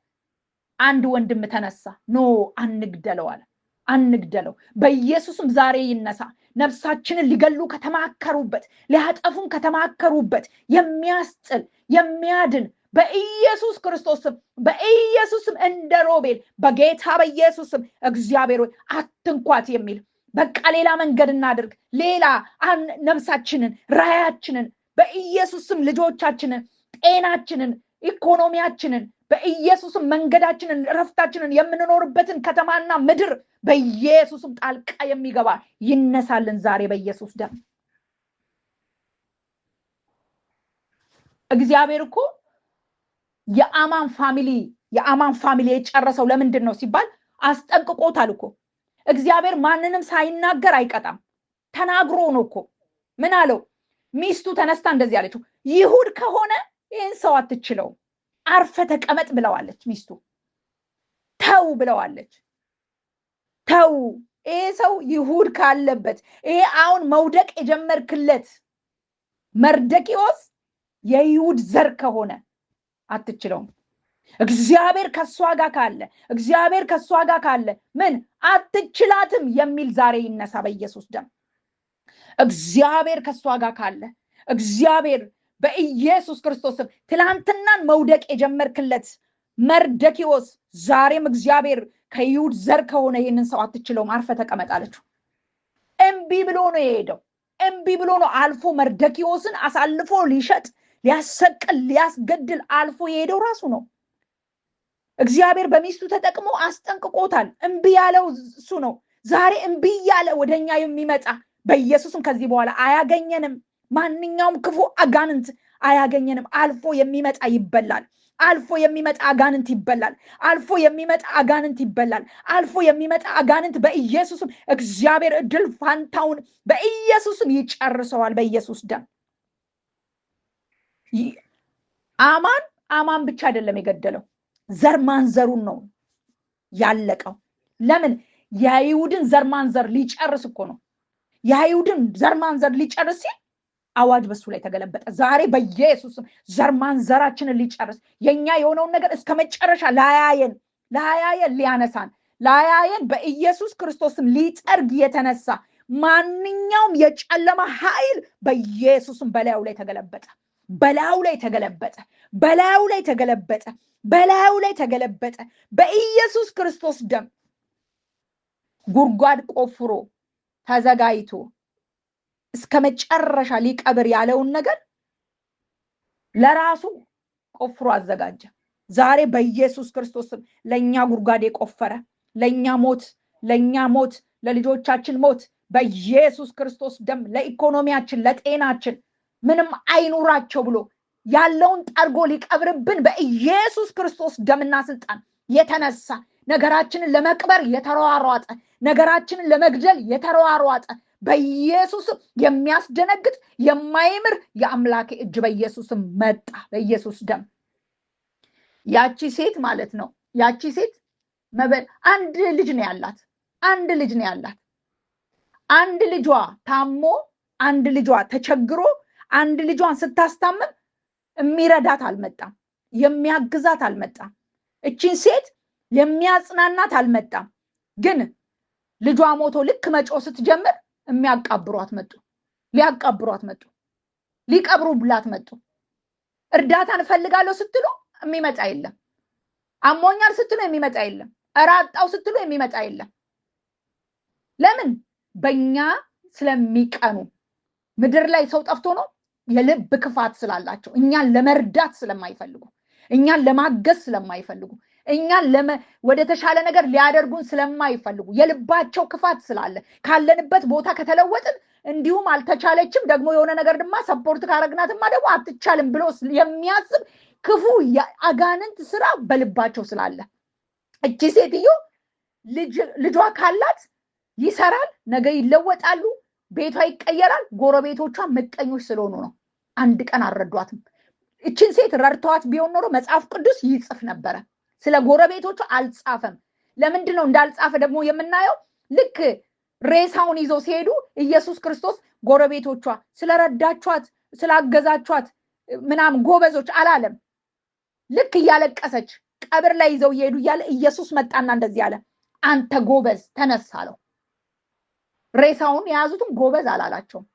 Speaker 1: አንድ ወንድም ተነሳ። No አንግደለው አለ። አንግደለው። በኢየሱስም ዛሬ ይነሳ። ነፍሳችንን ሊገሉ ከተማከሩበት፣ ሊያጠፉን ከተማከሩበት የሚያስጥል የሚያድን በኢየሱስ ክርስቶስም፣ በኢየሱስም እንደ ሮቤል በጌታ በኢየሱስም እግዚአብሔር ሆይ አትንኳት የሚል፣ በቃ ሌላ መንገድ እናድርግ፣ ሌላ ነፍሳችንን፣ ራያችንን በኢየሱስም፣ ልጆቻችንን፣ ጤናችንን፣ ኢኮኖሚያችንን በኢየሱስም፣ መንገዳችንን፣ እረፍታችንን፣ የምንኖርበትን ከተማና ምድር በኢየሱስም ጣልቃ የሚገባ ይነሳልን ዛሬ በኢየሱስ ደም። እግዚአብሔር እኮ የአማን family፣ የአማን family የጨረሰው ለምንድን ነው ሲባል አስጠንቅቆታል እኮ። እግዚአብሔር ማንንም ሳይናገር አይቀጣም። ተናግሮ ነው እኮ። ምን አለው? ሚስቱ ተነስታ እንደዚህ አለችው፣ ይሁድ ከሆነ ይህን ሰው አትችለውም፣ አርፈ ተቀመጥ ብለዋለች ሚስቱ። ተው ብለዋለች። ተው፣ ይሄ ሰው ይሁድ ካለበት፣ ይሄ አሁን መውደቅ የጀመርክለት መርደኪዎስ የይሁድ ዘር ከሆነ አትችለውም። እግዚአብሔር ከሷ ጋር ካለ፣ እግዚአብሔር ከሷ ጋር ካለ ምን አትችላትም የሚል ዛሬ ይነሳ በኢየሱስ ደም። እግዚአብሔር ከሷ ጋር ካለ፣ እግዚአብሔር በኢየሱስ ክርስቶስም ትላንትናን መውደቅ የጀመርክለት መርደኪዎስ ዛሬም እግዚአብሔር ከይሁድ ዘር ከሆነ ይህንን ሰው አትችለውም፣ አርፈ ተቀመጥ አለችው። እምቢ ብሎ ነው የሄደው። እምቢ ብሎ ነው አልፎ መርደኪዎስን አሳልፎ ሊሸጥ፣ ሊያሰቅል፣ ሊያስገድል አልፎ የሄደው ራሱ ነው። እግዚአብሔር በሚስቱ ተጠቅሞ አስጠንቅቆታል። እምቢ ያለው እሱ ነው። ዛሬ እምቢ ያለ ወደኛ የሚመጣ በኢየሱስም ከዚህ በኋላ አያገኘንም። ማንኛውም ክፉ አጋንንት አያገኘንም። አልፎ የሚመጣ ይበላል። አልፎ የሚመጣ አጋንንት ይበላል። አልፎ የሚመጣ አጋንንት ይበላል። አልፎ የሚመጣ አጋንንት በኢየሱስም እግዚአብሔር እድል ፋንታውን በኢየሱስም ይጨርሰዋል። በኢየሱስ ደም። አማን አማን ብቻ አይደለም የገደለው፣ ዘር ማንዘሩን ነው ያለቀው። ለምን? የአይሁድን ዘር ማንዘር ሊጨርስ እኮ ነው። የአይሁድን ዘር ማንዘር ሊጨርስ ሲል አዋጅ በሱ ላይ ተገለበጠ። ዛሬ በኢየሱስም ዘር ማንዘራችንን ሊጨርስ፣ የኛ የሆነውን ነገር እስከ መጨረሻ ላያየን፣ ላያየን ሊያነሳን፣ ላያየን በኢየሱስ ክርስቶስም ሊጠርግ የተነሳ ማንኛውም የጨለማ ኃይል በኢየሱስም በላዩ ላይ ተገለበጠ። በላዩ ላይ ተገለበጠ። በላዩ ላይ ተገለበጠ። በላዩ ላይ ተገለበጠ። በኢየሱስ ክርስቶስ ደም ጉድጓድ ቆፍሮ ተዘጋጅቶ እስከ መጨረሻ ሊቀብር ያለውን ነገር ለራሱ ቆፍሮ አዘጋጀ። ዛሬ በኢየሱስ ክርስቶስም ለኛ ጉድጓድ የቆፈረ፣ ለኛ ሞት፣ ለኛ ሞት፣ ለልጆቻችን ሞት በኢየሱስ ክርስቶስ ደም፣ ለኢኮኖሚያችን፣ ለጤናችን ምንም አይኑራቸው ብሎ ያለውን ጠርጎ ሊቀብርብን በኢየሱስ ክርስቶስ ደምና ስልጣን የተነሳ፣ ነገራችንን ለመቅበር የተሯሯጠ፣ ነገራችንን ለመግደል የተሯሯጠ በኢየሱስም የሚያስደነግጥ የማይምር የአምላኬ እጅ በኢየሱስም መጣ። በኢየሱስ ደም። ያቺ ሴት ማለት ነው። ያቺ ሴት አንድ ልጅ ነው ያላት። አንድ ልጅ ነው ያላት። አንድ ልጇ ታሞ፣ አንድ ልጇ ተቸግሮ፣ አንድ ልጇን ስታስታምም የሚረዳት አልመጣም። የሚያግዛት አልመጣም። እቺን ሴት የሚያጽናናት አልመጣም። ግን ልጇ ሞቶ ልክ መጮህ ስትጀምር የሚያቃብሯት መጡ። ሊያቃብሯት መጡ። ሊቀብሩላት መጡ። እርዳታን እፈልጋለሁ ስትሉ የሚመጣ የለም። አሞኛል ስትሉ የሚመጣ የለም። እራጣው ስትሉ የሚመጣ የለም። ለምን? በእኛ ስለሚቀኑ። ምድር ላይ ሰው ጠፍቶ ነው? የልብ ክፋት ስላላቸው፣ እኛን ለመርዳት ስለማይፈልጉ፣ እኛን ለማገዝ ስለማይፈልጉ፣ እኛን ወደ ተሻለ ነገር ሊያደርጉን ስለማይፈልጉ፣ የልባቸው ክፋት ስላለ፣ ካለንበት ቦታ ከተለወጥን እንዲሁም አልተቻለችም ደግሞ የሆነ ነገር ድማ support ካረግናትማ ደግሞ አትቻልም ብሎ የሚያስብ ክፉ የአጋንንት ስራ በልባቸው ስላለ፣ እቺ ሴትዮ ልጇ ካላት ይሰራል፣ ነገ ይለወጣሉ፣ ቤቷ ይቀየራል። ጎረቤቶቿ ምቀኞች ስለሆኑ ነው። አንድ ቀን አልረዷትም። እችን ሴት ረድተዋት ቢሆን ኖሮ መጽሐፍ ቅዱስ ይጽፍ ነበረ። ስለ ጎረቤቶቿ አልጻፈም። ለምንድን ነው እንዳልጻፈ ደግሞ የምናየው? ልክ ሬሳውን ይዘው ሲሄዱ ኢየሱስ ክርስቶስ ጎረቤቶቿ ስለረዳቿት ስላገዛቿት ምናምን ጎበዞች አላለም። ልክ እያለቀሰች ቀብር ላይ ይዘው እየሄዱ እያለ ኢየሱስ መጣና እንደዚህ አለ፣ አንተ ጎበዝ ተነስ አለው። ሬሳውን የያዙትን ጎበዝ አላላቸውም።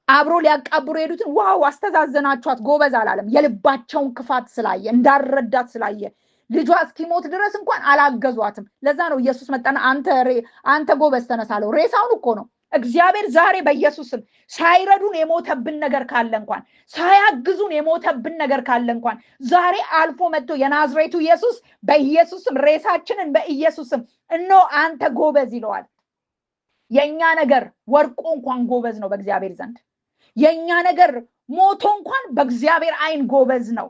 Speaker 1: አብሮ ሊያቃብሩ የሄዱትን wow አስተዛዘናችኋት ጎበዝ አላለም። የልባቸውን ክፋት ስላየ፣ እንዳልረዳት ስላየ፣ ልጇ እስኪሞት ድረስ እንኳን አላገዟትም። ለዛ ነው ኢየሱስ መጣና አንተ ጎበዝ ተነስ አለው። ሬሳውን እኮ ነው። እግዚአብሔር ዛሬ በኢየሱስ ስም ሳይረዱን የሞተብን ነገር ካለ እንኳን፣ ሳያግዙን የሞተብን ነገር ካለ እንኳን፣ ዛሬ አልፎ መጥቶ የናዝሬቱ ኢየሱስ በኢየሱስ ስም ሬሳችንን በኢየሱስ ስም እነሆ አንተ ጎበዝ ይለዋል። የኛ ነገር ወርቆ እንኳን ጎበዝ ነው በእግዚአብሔር ዘንድ። የኛ ነገር ሞቶ እንኳን በእግዚአብሔር ዓይን ጎበዝ ነው።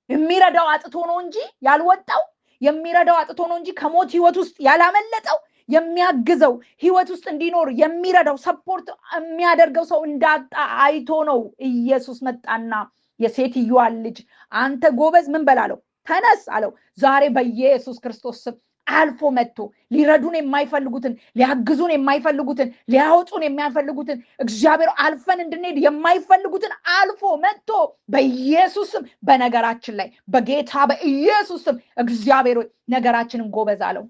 Speaker 1: የሚረዳው አጥቶ ነው እንጂ ያልወጣው፣ የሚረዳው አጥቶ ነው እንጂ ከሞት ህይወት ውስጥ ያላመለጠው፣ የሚያግዘው ህይወት ውስጥ እንዲኖር የሚረዳው support የሚያደርገው ሰው እንዳጣ አይቶ ነው ኢየሱስ መጣና የሴትዮዋን ልጅ አንተ ጎበዝ ምን በላለው ተነስ አለው። ዛሬ በኢየሱስ ክርስቶስ ስም አልፎ መጥቶ ሊረዱን የማይፈልጉትን፣ ሊያግዙን የማይፈልጉትን፣ ሊያወጡን የማይፈልጉትን፣ እግዚአብሔር አልፈን እንድንሄድ የማይፈልጉትን አልፎ መጥቶ በኢየሱስ ስም በነገራችን ላይ በጌታ በኢየሱስ ስም እግዚአብሔር ነገራችንን ጎበዝ አለው።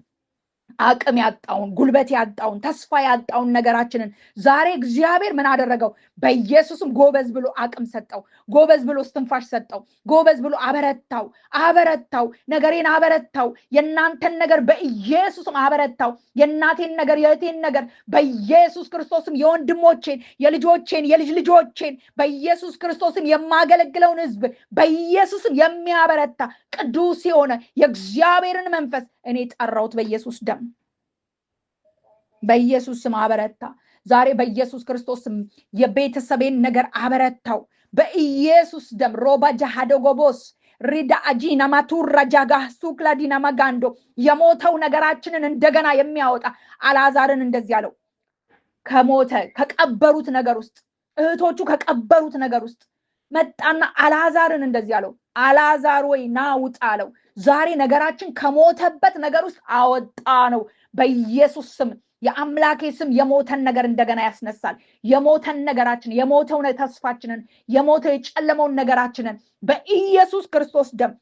Speaker 1: አቅም ያጣውን፣ ጉልበት ያጣውን፣ ተስፋ ያጣውን ነገራችንን ዛሬ እግዚአብሔር ምን አደረገው? በኢየሱስም ጎበዝ ብሎ አቅም ሰጠው። ጎበዝ ብሎ እስትንፋሽ ሰጠው። ጎበዝ ብሎ አበረታው፣ አበረታው፣ ነገሬን አበረታው። የእናንተን ነገር በኢየሱስም አበረታው። የእናቴን ነገር፣ የእህቴን ነገር በኢየሱስ ክርስቶስም፣ የወንድሞቼን፣ የልጆቼን፣ የልጅ ልጆቼን በኢየሱስ ክርስቶስም፣ የማገለግለውን ህዝብ በኢየሱስም የሚያበረታ ቅዱስ የሆነ የእግዚአብሔርን መንፈስ እኔ ጠራሁት በኢየሱስ ደም። በኢየሱስ ስም አበረታ። ዛሬ በኢየሱስ ክርስቶስ ስም የቤተሰቤን ነገር አበረታው። በኢየሱስ ደም ሮባ ጃሃዶጎቦስ ሪዳ አጂና ማቱራ ጃጋ ሱክላ ዲና ማጋንዶ የሞተው ነገራችንን እንደገና የሚያወጣ፣ አልዓዛርን እንደዚህ አለው። ከሞተ ከቀበሩት ነገር ውስጥ፣ እህቶቹ ከቀበሩት ነገር ውስጥ መጣና አልዓዛርን እንደዚህ አለው፣ አልዓዛር ወይ ና ውጣ አለው። ዛሬ ነገራችን ከሞተበት ነገር ውስጥ አወጣ ነው። በኢየሱስ ስም የአምላኬ ስም የሞተን ነገር እንደገና ያስነሳል። የሞተን ነገራችን፣ የሞተው ተስፋችንን፣ የሞተው የጨለመውን ነገራችንን በኢየሱስ ክርስቶስ ደም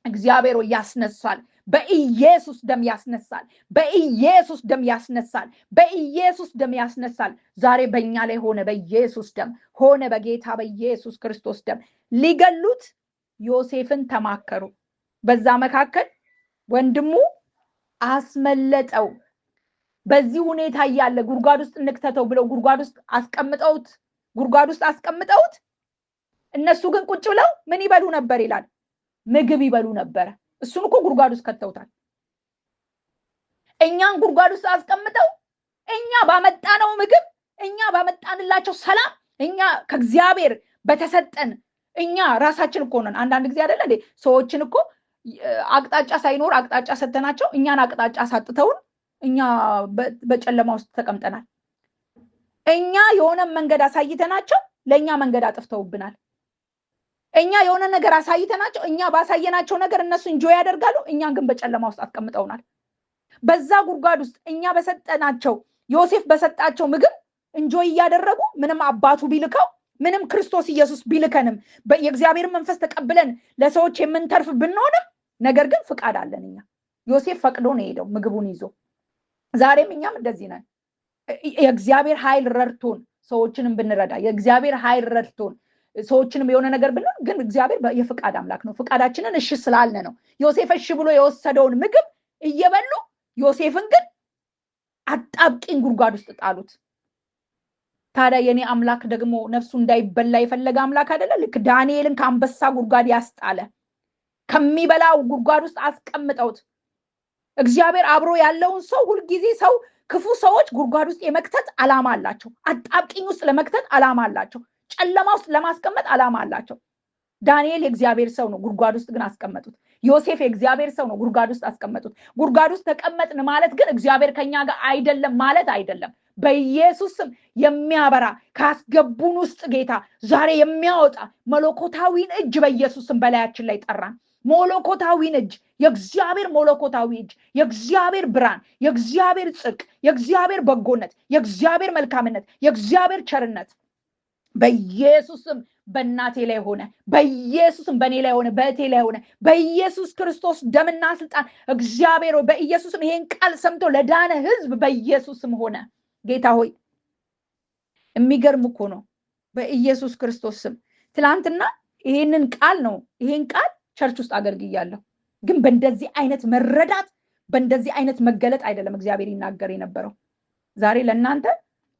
Speaker 1: እግዚአብሔር ያስነሳል። በኢየሱስ ደም ያስነሳል። በኢየሱስ ደም ያስነሳል። በኢየሱስ ደም ያስነሳል። ዛሬ በእኛ ላይ ሆነ፣ በኢየሱስ ደም ሆነ፣ በጌታ በኢየሱስ ክርስቶስ ደም። ሊገሉት ዮሴፍን ተማከሩ። በዛ መካከል ወንድሙ አስመለጠው። በዚህ ሁኔታ እያለ ጉድጓድ ውስጥ እንክተተው ብለው ጉድጓድ ውስጥ አስቀምጠውት እነሱ ግን ቁጭ ብለው ምን ይበሉ ነበር ይላል? ምግብ ይበሉ ነበረ። እሱን እኮ ጉድጓድ ውስጥ ከተውታል። እኛን ጉድጓድ ውስጥ አስቀምጠው እኛ ባመጣነው ምግብ፣ እኛ ባመጣንላቸው ሰላም፣ እኛ ከእግዚአብሔር በተሰጠን፣ እኛ ራሳችን እኮ ነን። አንዳንድ ጊዜ አይደለ እንዴ ሰዎችን እኮ አቅጣጫ ሳይኖር አቅጣጫ ሰተናቸው እኛን አቅጣጫ አሳጥተውን እኛ በጨለማ ውስጥ ተቀምጠናል። እኛ የሆነ መንገድ አሳይተናቸው ለእኛ መንገድ አጥፍተውብናል። እኛ የሆነ ነገር አሳይተናቸው እኛ ባሳየናቸው ነገር እነሱ enjoy ያደርጋሉ፣ እኛን ግን በጨለማ ውስጥ አስቀምጠውናል። በዛ ጉድጓድ ውስጥ እኛ በሰጠናቸው፣ ዮሴፍ በሰጣቸው ምግብ enjoy እያደረጉ፣ ምንም አባቱ ቢልከው፣ ምንም ክርስቶስ ኢየሱስ ቢልከንም፣ የእግዚአብሔር መንፈስ ተቀብለን ለሰዎች የምንተርፍ ብንሆንም ነገር ግን ፍቃድ አለን እኛ። ዮሴፍ ፈቅዶ ነው የሄደው ምግቡን ይዞ። ዛሬም እኛም እንደዚህ ነን። የእግዚአብሔር ኃይል ረድቶን ሰዎችንም ብንረዳ፣ የእግዚአብሔር ኃይል ረድቶን ሰዎችንም የሆነ ነገር ብንሆን ግን እግዚአብሔር የፍቃድ አምላክ ነው። ፍቃዳችንን እሺ ስላልን ነው። ዮሴፍ እሺ ብሎ የወሰደውን ምግብ እየበሉ ዮሴፍን ግን አጣብቂኝ ጉድጓድ ውስጥ ጣሉት። ታዲያ የኔ አምላክ ደግሞ ነፍሱ እንዳይበላ የፈለገ አምላክ አይደለ? ልክ ዳንኤልን ከአንበሳ ጉድጓድ ያስጣለ፣ ከሚበላው ጉድጓድ ውስጥ አስቀምጠውት፣ እግዚአብሔር አብሮ ያለውን ሰው ሁልጊዜ ሰው ክፉ ሰዎች ጉድጓድ ውስጥ የመክተት ዓላማ አላቸው። አጣብቂኝ ውስጥ ለመክተት ዓላማ አላቸው። ጨለማ ውስጥ ለማስቀመጥ ዓላማ አላቸው። ዳንኤል የእግዚአብሔር ሰው ነው፣ ጉድጓድ ውስጥ ግን አስቀመጡት። ዮሴፍ የእግዚአብሔር ሰው ነው፣ ጉድጓድ ውስጥ አስቀመጡት። ጉድጓድ ውስጥ ተቀመጥን ማለት ግን እግዚአብሔር ከኛ ጋር አይደለም ማለት አይደለም። በኢየሱስ ስም የሚያበራ፣ ካስገቡን ውስጥ ጌታ ዛሬ የሚያወጣ መለኮታዊን እጅ በኢየሱስ ስም በላያችን ላይ ጠራን። መለኮታዊን እጅ፣ የእግዚአብሔር መለኮታዊ እጅ፣ የእግዚአብሔር ብርሃን፣ የእግዚአብሔር ጽድቅ፣ የእግዚአብሔር በጎነት፣ የእግዚአብሔር መልካምነት፣ የእግዚአብሔር ቸርነት በኢየሱስ ስም በእናቴ ላይ ሆነ፣ በኢየሱስም በእኔ ላይ ሆነ፣ በእህቴ ላይ ሆነ። በኢየሱስ ክርስቶስ ደምና ስልጣን እግዚአብሔር ሆይ፣ በኢየሱስም ይሄን ቃል ሰምቶ ለዳነ ህዝብ በኢየሱስም ሆነ። ጌታ ሆይ፣ የሚገርም እኮ ነው። በኢየሱስ ክርስቶስ ስም ትላንትና ይሄንን ቃል ነው፣ ይሄን ቃል church ውስጥ አገልግያለሁ። ግን በእንደዚህ አይነት መረዳት፣ በእንደዚህ አይነት መገለጥ አይደለም እግዚአብሔር ይናገር የነበረው። ዛሬ ለእናንተ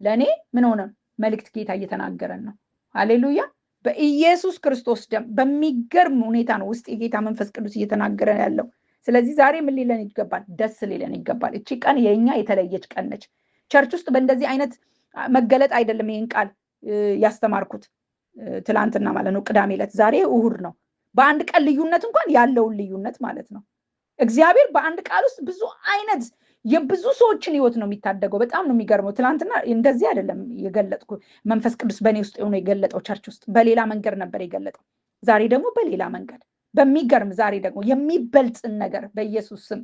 Speaker 1: ለእኔ ምን ሆነ? መልእክት ጌታ እየተናገረን ነው። ሃሌሉያ። በኢየሱስ ክርስቶስ ደም በሚገርም ሁኔታ ነው ውስጥ የጌታ መንፈስ ቅዱስ እየተናገረ ያለው። ስለዚህ ዛሬ ምን ሊለን ይገባል? ደስ ሊለን ይገባል። እቺ ቀን የኛ የተለየች ቀን ነች። Church ውስጥ በእንደዚህ አይነት መገለጥ አይደለም ይህን ቃል ያስተማርኩት ትላንትና ማለት ነው፣ ቅዳሜ ዕለት። ዛሬ እሁድ ነው። በአንድ ቀን ልዩነት እንኳን ያለውን ልዩነት ማለት ነው። እግዚአብሔር በአንድ ቃል ውስጥ ብዙ አይነት የብዙ ሰዎችን ህይወት ነው የሚታደገው። በጣም ነው የሚገርመው። ትላንትና እንደዚህ አይደለም የገለጥኩ፣ መንፈስ ቅዱስ በእኔ ውስጥ ሆኖ የገለጠው፣ church ውስጥ በሌላ መንገድ ነበር የገለጠው። ዛሬ ደግሞ በሌላ መንገድ በሚገርም፣ ዛሬ ደግሞ የሚበልጥን ነገር በኢየሱስ ስም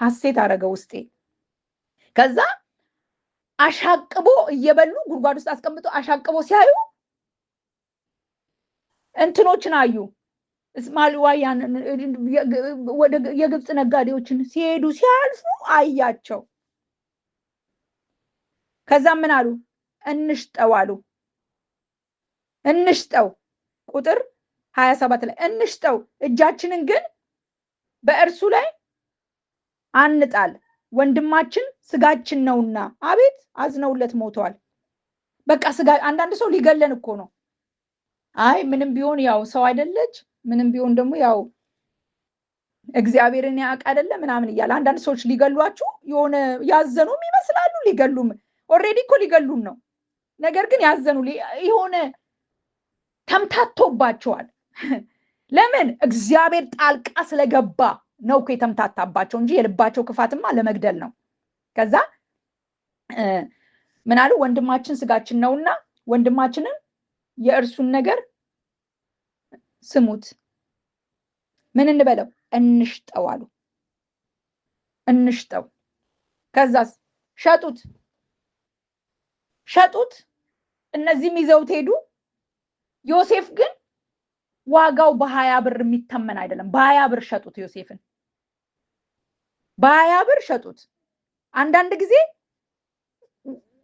Speaker 1: ሐሴት አደረገ ውስጤ። ከዛ አሻቅቦ እየበሉ ጉድጓድ ውስጥ አስቀምጦ አሻቅቦ ሲያዩ እንትኖችን አዩ። እስማኤላውያን ወደ የግብፅ ነጋዴዎችን ሲሄዱ ሲያልፉ አያቸው። ከዛ ምን አሉ? እንሽጠው አሉ። እንሽጠው፣ ቁጥር 27 ላይ እንሽጠው፣ እጃችንን ግን በእርሱ ላይ አንጣል፣ ወንድማችን ስጋችን ነውና። አቤት፣ አዝነውለት ሞተዋል። በቃ ስጋ፣ አንዳንድ ሰው ሊገለን እኮ ነው። አይ ምንም ቢሆን ያው ሰው አይደለች፣ ምንም ቢሆን ደግሞ ያው እግዚአብሔርን ያውቅ አይደለ ምናምን እያለ አንዳንድ ሰዎች ሊገሏችሁ የሆነ ያዘኑም ይመስላሉ። ሊገሉም already እኮ ሊገሉን ነው። ነገር ግን ያዘኑ የሆነ ተምታቶባቸዋል። ለምን? እግዚአብሔር ጣልቃ ስለገባ ነው እኮ የተምታታባቸው እንጂ የልባቸው ክፋትማ ለመግደል ነው። ከዛ ምን አሉ? ወንድማችን ስጋችን ነውና ወንድማችንን የእርሱን ነገር ስሙት፣ ምን እንበለው? እንሽጠው አሉ። እንሽጠው። ከዛስ ሸጡት፣ ሸጡት። እነዚህም ይዘውት ሄዱ። ዮሴፍ ግን ዋጋው በ20 ብር የሚተመን አይደለም። በ20 ብር ሸጡት። ዮሴፍን በ20 ብር ሸጡት። አንዳንድ ጊዜ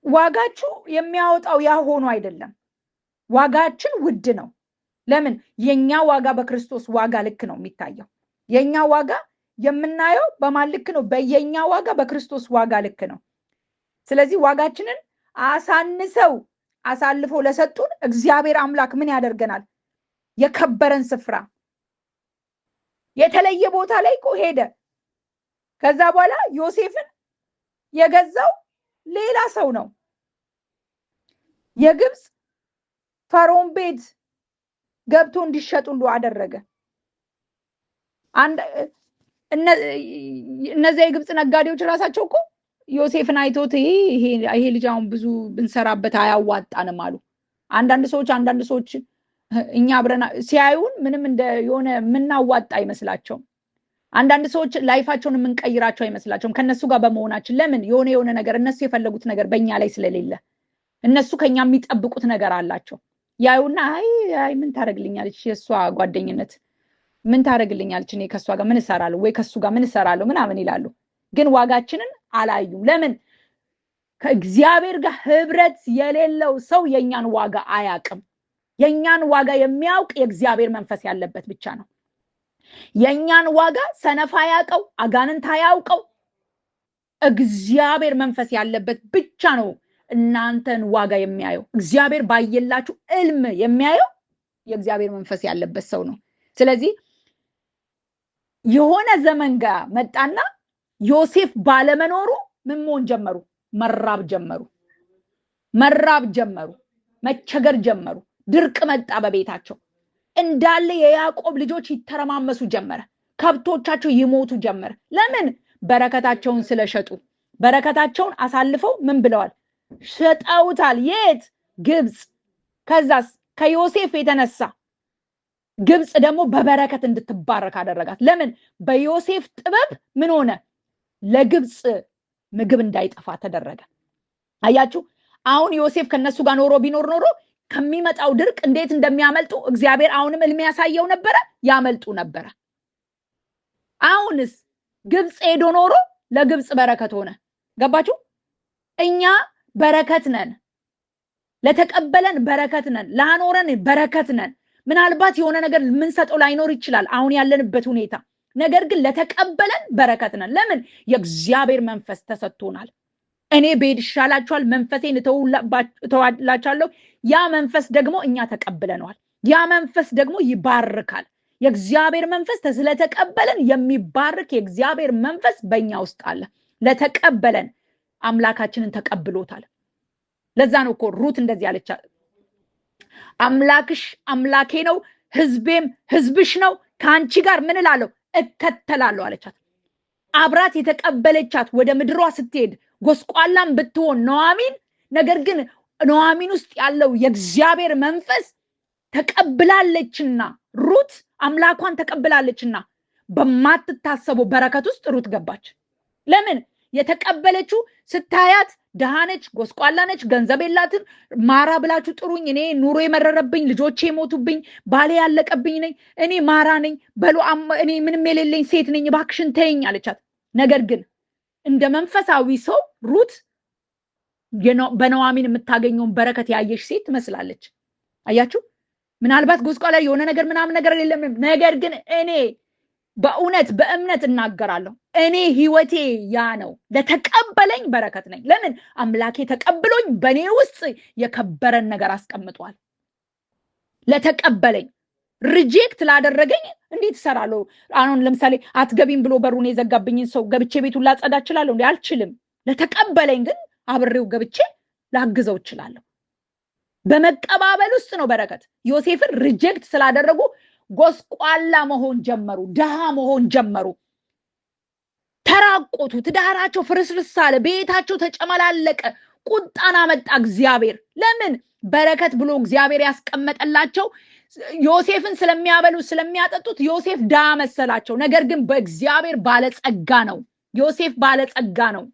Speaker 1: ዋጋችሁ የሚያወጣው ያ ሆኖ አይደለም። ዋጋችን ውድ ነው። ለምን? የኛ ዋጋ በክርስቶስ ዋጋ ልክ ነው የሚታየው። የኛ ዋጋ የምናየው በማን ልክ ነው? በየኛ ዋጋ በክርስቶስ ዋጋ ልክ ነው። ስለዚህ ዋጋችንን አሳንሰው አሳልፈው ለሰጡን እግዚአብሔር አምላክ ምን ያደርገናል? የከበረን ስፍራ፣ የተለየ ቦታ ላይ እኮ ሄደ። ከዛ በኋላ ዮሴፍን የገዛው ሌላ ሰው ነው። የግብፅ ፈርዖን ቤት ገብቶ እንዲሸጥ ሁሉ አደረገ። እነዚያ የግብፅ ነጋዴዎች ራሳቸው እኮ ዮሴፍን አይቶት ይሄ ልጅ አሁን ብዙ ብንሰራበት አያዋጣንም አሉ። አንዳንድ ሰዎች እኛ አብረን ሲያዩን ምንም እንደ የሆነ የምናዋጣ አይመስላቸውም። አንዳንድ ሰዎች life ኣቸውን የምንቀይራቸው አይመስላቸውም ከነሱ ጋር በመሆናችን። ለምን? የሆነ የሆነ ነገር እነሱ የፈለጉት ነገር በእኛ ላይ ስለሌለ፣ እነሱ ከኛ የሚጠብቁት ነገር አላቸው። ያዩና አይ አይ፣ ምን ታደርግልኛለች፣ የእሷ ጓደኝነት ምን ታደርግልኛለች፣ እኔ ከእሷ ጋር ምን እሰራለሁ ወይ ከእሱ ጋር ምን እሰራለሁ ምናምን ይላሉ። ግን ዋጋችንን አላዩም። ለምን? ከእግዚአብሔር ጋር ህብረት የሌለው ሰው የእኛን ዋጋ አያውቅም። የእኛን ዋጋ የሚያውቅ የእግዚአብሔር መንፈስ ያለበት ብቻ ነው። የእኛን ዋጋ ሰነፍ አያውቀው፣ አጋንንት አያውቀው፣ እግዚአብሔር መንፈስ ያለበት ብቻ ነው። እናንተን ዋጋ የሚያየው፣ እግዚአብሔር ባየላችሁ እልም የሚያየው የእግዚአብሔር መንፈስ ያለበት ሰው ነው። ስለዚህ የሆነ ዘመን ጋር መጣና ዮሴፍ ባለመኖሩ ምን መሆን ጀመሩ? መራብ ጀመሩ። መራብ ጀመሩ። መቸገር ጀመሩ። ድርቅ መጣ በቤታቸው። እንዳለ የያዕቆብ ልጆች ይተረማመሱ ጀመረ። ከብቶቻቸው ይሞቱ ጀመረ። ለምን? በረከታቸውን ስለሸጡ። በረከታቸውን አሳልፈው ምን ብለዋል? ሸጠውታል። የት? ግብፅ። ከዛስ ከዮሴፍ የተነሳ ግብፅ ደግሞ በበረከት እንድትባረክ አደረጋት። ለምን? በዮሴፍ ጥበብ ምን ሆነ? ለግብፅ ምግብ እንዳይጠፋ ተደረገ። አያችሁ፣ አሁን ዮሴፍ ከነሱ ጋር ኖሮ ቢኖር ኖሮ ከሚመጣው ድርቅ እንዴት እንደሚያመልጡ እግዚአብሔር አሁንም እልም ያሳየው ነበረ፣ ያመልጡ ነበረ። አሁንስ ግብፅ ሄዶ ኖሮ ለግብፅ በረከት ሆነ። ገባችሁ? እኛ በረከት ነን። ለተቀበለን በረከት ነን። ላኖረን በረከት ነን። ምናልባት የሆነ ነገር የምንሰጠው ላይኖር ይችላል አሁን ያለንበት ሁኔታ። ነገር ግን ለተቀበለን በረከት ነን። ለምን? የእግዚአብሔር መንፈስ ተሰጥቶናል። እኔ ብሄድ ይሻላችኋል፣ መንፈሴን እተውላችኋለሁ። ያ መንፈስ ደግሞ እኛ ተቀብለነዋል። ያ መንፈስ ደግሞ ይባርካል። የእግዚአብሔር መንፈስ ስለተቀበለን የሚባርክ የእግዚአብሔር መንፈስ በእኛ ውስጥ አለ። ለተቀበለን አምላካችንን ተቀብሎታል። ለዛ ነው እኮ ሩት እንደዚህ አለች፣ አምላክሽ አምላኬ ነው፣ ህዝቤም ህዝብሽ ነው፣ ከአንቺ ጋር ምን እላለሁ? እከተላለሁ አለቻት። አብራት የተቀበለቻት ወደ ምድሯ ስትሄድ ጎስቋላም ብትሆን ኑኃሚን፣ ነገር ግን ኑኃሚን ውስጥ ያለው የእግዚአብሔር መንፈስ ተቀብላለችና፣ ሩት አምላኳን ተቀብላለችና በማትታሰበው በረከት ውስጥ ሩት ገባች። ለምን? የተቀበለችው ስታያት ድሃ ነች፣ ጎስቋላ ነች፣ ገንዘብ የላትም። ማራ ብላችሁ ጥሩኝ፣ እኔ ኑሮ የመረረብኝ፣ ልጆቼ የሞቱብኝ፣ ባሌ ያለቀብኝ ነኝ፣ እኔ ማራ ነኝ፣ በሉ እኔ ምንም የሌለኝ ሴት ነኝ፣ እባክሽን ተይኝ አለቻት። ነገር ግን እንደ መንፈሳዊ ሰው ሩት በኑኃሚን የምታገኘውን በረከት ያየሽ ሴት ትመስላለች። አያችሁ፣ ምናልባት ጎስቋላ የሆነ ነገር ምናምን ነገር የለም። ነገር ግን እኔ በእውነት በእምነት እናገራለሁ፣ እኔ ህይወቴ ያ ነው። ለተቀበለኝ በረከት ነኝ። ለምን? አምላኬ ተቀብሎኝ በእኔ ውስጥ የከበረን ነገር አስቀምጧል። ለተቀበለኝ፣ reject ላደረገኝ እንዴት እሰራለሁ? አሁን ለምሳሌ አትገቢም ብሎ በሩን የዘጋብኝን ሰው ገብቼ ቤቱን ላጸዳ እችላለሁ እንዴ? አልችልም። ለተቀበለኝ ግን አብሬው ገብቼ ላግዘው እችላለሁ። በመቀባበል ውስጥ ነው በረከት። ዮሴፍን reject ስላደረጉ ጎስቋላ መሆን ጀመሩ፣ ድሃ መሆን ጀመሩ፣ ተራቆቱ፣ ትዳራቸው ፍርስርስ አለ፣ ቤታቸው ተጨመላለቀ፣ ቁጣን አመጣ እግዚአብሔር። ለምን? በረከት ብሎ እግዚአብሔር ያስቀመጠላቸው ዮሴፍን ስለሚያበሉ ስለሚያጠጡት ዮሴፍ ድሃ መሰላቸው። ነገር ግን በእግዚአብሔር ባለጸጋ ነው። ዮሴፍ ባለጸጋ ነው።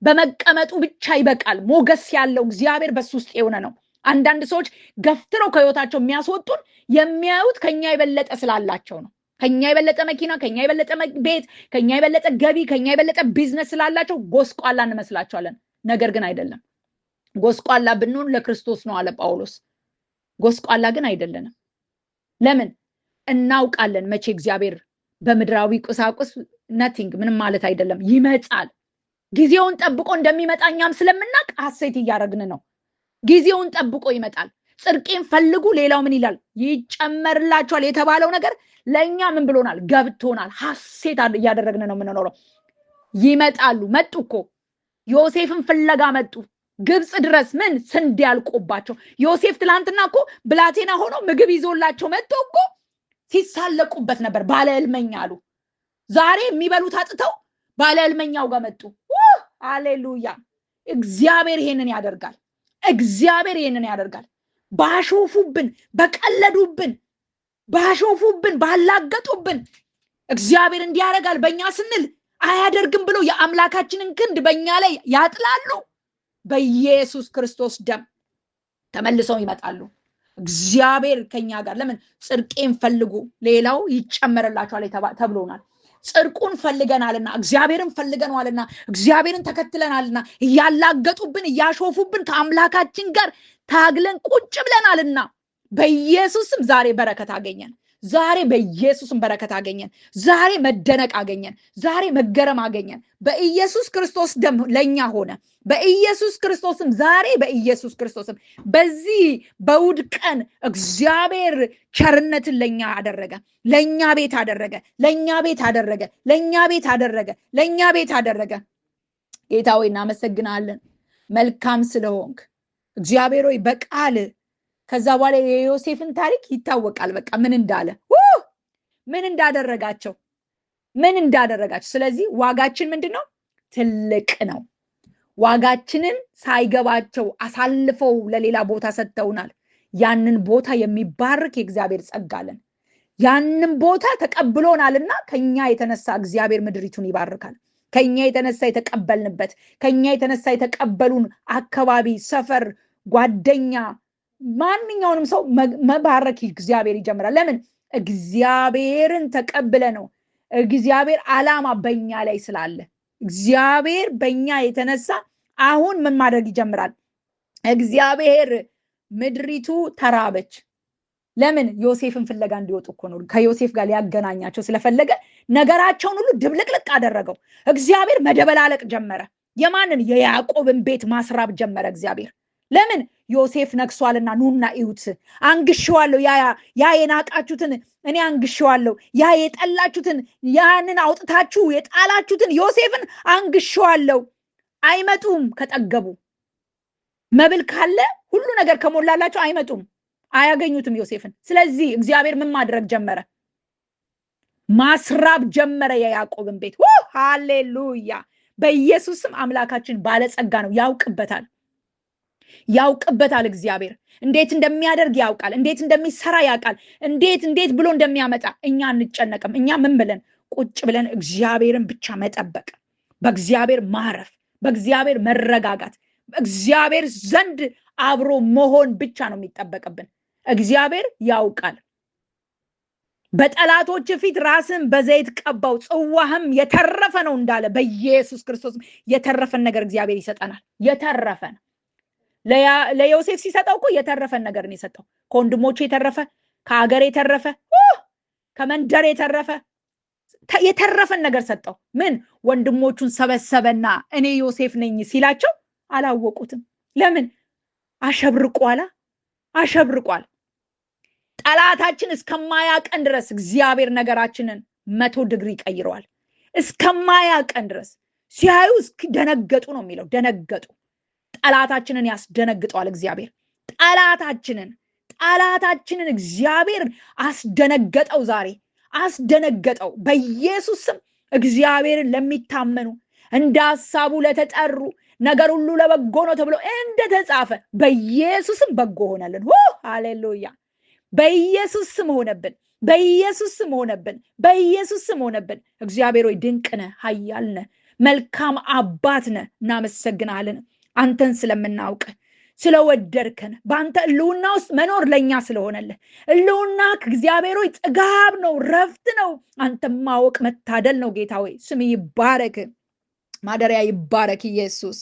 Speaker 1: በመቀመጡ ብቻ ይበቃል። ሞገስ ያለው እግዚአብሔር በሱ ውስጥ የሆነ ነው። አንዳንድ ሰዎች ገፍትረው ከህይወታቸው የሚያስወጡን የሚያዩት ከኛ የበለጠ ስላላቸው ነው። ከኛ የበለጠ መኪና፣ ከኛ የበለጠ ቤት፣ ከኛ የበለጠ ገቢ፣ ከኛ የበለጠ ቢዝነስ ስላላቸው ጎስቋላ እንመስላቸዋለን። ነገር ግን አይደለም። ጎስቋላ ብንሆን ለክርስቶስ ነው አለ ጳውሎስ። ጎስቋላ ግን አይደለንም። ለምን? እናውቃለን መቼ እግዚአብሔር በምድራዊ ቁሳቁስ nothing ምንም ማለት አይደለም፣ ይመጣል። ጊዜውን ጠብቆ እንደሚመጣ እኛም ስለምናውቅ ሐሴት እያደረግን ነው። ጊዜውን ጠብቆ ይመጣል። ጽድቄን ፈልጉ፣ ሌላው ምን ይላል? ይጨመርላችኋል የተባለው ነገር ለእኛ ምን ብሎናል? ገብቶናል። ሐሴት እያደረግን ነው የምንኖረው። ይመጣሉ። መጡ እኮ ዮሴፍን ፍለጋ መጡ። ግብፅ ድረስ ምን ስንዴ ያልቆባቸው። ዮሴፍ ትላንትና እኮ ብላቴና ሆኖ ምግብ ይዞላቸው መጥቶ እኮ ሲሳለቁበት ነበር። ባለ ሕልመኛ አሉ። ዛሬ የሚበሉት አጥተው ባለ ሕልመኛው ጋር መጡ። ሃሌሉያ! እግዚአብሔር ይሄንን ያደርጋል። እግዚአብሔር ይሄንን ያደርጋል። ባሾፉብን፣ በቀለዱብን፣ ባሾፉብን፣ ባላገጡብን እግዚአብሔር እንዲህ ያደርጋል በእኛ ስንል አያደርግም ብሎ የአምላካችንን ክንድ በእኛ ላይ ያጥላሉ። በኢየሱስ ክርስቶስ ደም ተመልሰው ይመጣሉ። እግዚአብሔር ከኛ ጋር። ለምን? ጽድቄን ፈልጉ ሌላው ይጨመርላችኋል ተብሎናል። ጽድቁን ፈልገናልና፣ እግዚአብሔርን ፈልገናልና፣ እግዚአብሔርን ተከትለናልና፣ እያላገጡብን እያሾፉብን ከአምላካችን ጋር ታግለን ቁጭ ብለናልና በኢየሱስም ዛሬ በረከት አገኘን። ዛሬ በኢየሱስም በረከት አገኘን። ዛሬ መደነቅ አገኘን። ዛሬ መገረም አገኘን። በኢየሱስ ክርስቶስ ደም ለኛ ሆነ። በኢየሱስ ክርስቶስም ዛሬ በኢየሱስ ክርስቶስም በዚህ በእሑድ ቀን እግዚአብሔር ቸርነትን ለኛ አደረገ። ለኛ ቤት አደረገ። ለኛ ቤት አደረገ። ለኛ ቤት አደረገ። ለኛ ቤት አደረገ። ጌታ ሆይ እናመሰግናለን፣ መልካም ስለሆንክ። እግዚአብሔር ሆይ በቃል ከዛ በኋላ የዮሴፍን ታሪክ ይታወቃል። በቃ ምን እንዳለ፣ ምን እንዳደረጋቸው፣ ምን እንዳደረጋቸው። ስለዚህ ዋጋችን ምንድን ነው? ትልቅ ነው። ዋጋችንን ሳይገባቸው አሳልፈው ለሌላ ቦታ ሰጥተውናል። ያንን ቦታ የሚባርክ የእግዚአብሔር ጸጋ አለን። ያንን ቦታ ተቀብሎናልና ከኛ የተነሳ እግዚአብሔር ምድሪቱን ይባርካል። ከኛ የተነሳ የተቀበልንበት፣ ከኛ የተነሳ የተቀበሉን አካባቢ፣ ሰፈር፣ ጓደኛ፣ ማንኛውንም ሰው መባረክ እግዚአብሔር ይጀምራል። ለምን? እግዚአብሔርን ተቀብለ ነው። እግዚአብሔር ዓላማ በእኛ ላይ ስላለ እግዚአብሔር በእኛ የተነሳ አሁን ምን ማድረግ ይጀምራል? እግዚአብሔር ምድሪቱ ተራበች። ለምን? ዮሴፍን ፍለጋ እንዲወጡ እኮ ነው። ከዮሴፍ ጋር ሊያገናኛቸው ስለፈለገ ነገራቸውን ሁሉ ድብልቅልቅ አደረገው። እግዚአብሔር መደበላለቅ ጀመረ። የማንን? የያዕቆብን ቤት ማስራብ ጀመረ እግዚአብሔር። ለምን? ዮሴፍ ነግሷልና ኑና እዩት፣ አንግሼዋለሁ። ያ የናቃችሁትን እኔ አንግሼዋለሁ። ያ የጠላችሁትን፣ ያንን አውጥታችሁ የጣላችሁትን ዮሴፍን አንግሼዋለሁ። አይመጡም። ከጠገቡ፣ መብል ካለ፣ ሁሉ ነገር ከሞላላቸው አይመጡም፣ አያገኙትም ዮሴፍን። ስለዚህ እግዚአብሔር ምን ማድረግ ጀመረ? ማስራብ ጀመረ የያዕቆብን ቤት። ሃሌሉያ! በኢየሱስ ስም አምላካችን ባለጸጋ ነው፣ ያውቅበታል፣ ያውቅበታል። እግዚአብሔር እንዴት እንደሚያደርግ ያውቃል። እንዴት እንደሚሰራ ያውቃል። እንዴት እንዴት ብሎ እንደሚያመጣ እኛ አንጨነቅም። እኛ ምን ብለን ቁጭ ብለን እግዚአብሔርን ብቻ መጠበቅ፣ በእግዚአብሔር ማረፍ፣ በእግዚአብሔር መረጋጋት፣ በእግዚአብሔር ዘንድ አብሮ መሆን ብቻ ነው የሚጠበቅብን። እግዚአብሔር ያውቃል። በጠላቶች ፊት ራስን በዘይት ቀባው፣ ጽዋህም የተረፈ ነው እንዳለ በኢየሱስ ክርስቶስ የተረፈን ነገር እግዚአብሔር ይሰጠናል። የተረፈን ለዮሴፍ ሲሰጠው እኮ የተረፈን ነገር ነው የሰጠው። ከወንድሞቹ የተረፈ፣ ከሀገር የተረፈ፣ ከመንደር የተረፈ፣ የተረፈን ነገር ሰጠው። ምን ወንድሞቹን ሰበሰበና እኔ ዮሴፍ ነኝ ሲላቸው አላወቁትም። ለምን? አሸብርቋላ፣ አሸብርቋል። ጠላታችን እስከማያቀን ድረስ እግዚአብሔር ነገራችንን 100 ዲግሪ ይቀይረዋል። እስከማያቀን ድረስ ሲያዩ ደነገጡ ነው የሚለው። ደነገጡ። ጠላታችንን ያስደነግጠዋል እግዚአብሔር። ጠላታችንን እግዚአብሔር አስደነገጠው። ዛሬ አስደነገጠው። በኢየሱስ ስም እግዚአብሔርን ለሚታመኑ፣ እንደ ሐሳቡ ለተጠሩ ነገር ሁሉ ለበጎ ነው ተብሎ እንደተጻፈ በኢየሱስ ስም በጎ ሆነልን። ሃሌሉያ! በኢየሱስ ስም ሆነብን። በኢየሱስ ስም ሆነብን። በኢየሱስ ስም ሆነብን። እግዚአብሔር ሆይ ድንቅ ነህ፣ ኃያል ነህ፣ መልካም አባት ነህ። እናመሰግናለን አንተን ስለምናውቅ፣ ስለወደድከን፣ በአንተ ህልውና ውስጥ መኖር ለእኛ ስለሆነልህ። ህልውና እግዚአብሔር ሆይ ጥጋብ ነው፣ ረፍት ነው። አንተን ማወቅ መታደል ነው። ጌታ ሆይ ስም ይባረክ፣ ማደሪያ ይባረክ ኢየሱስ።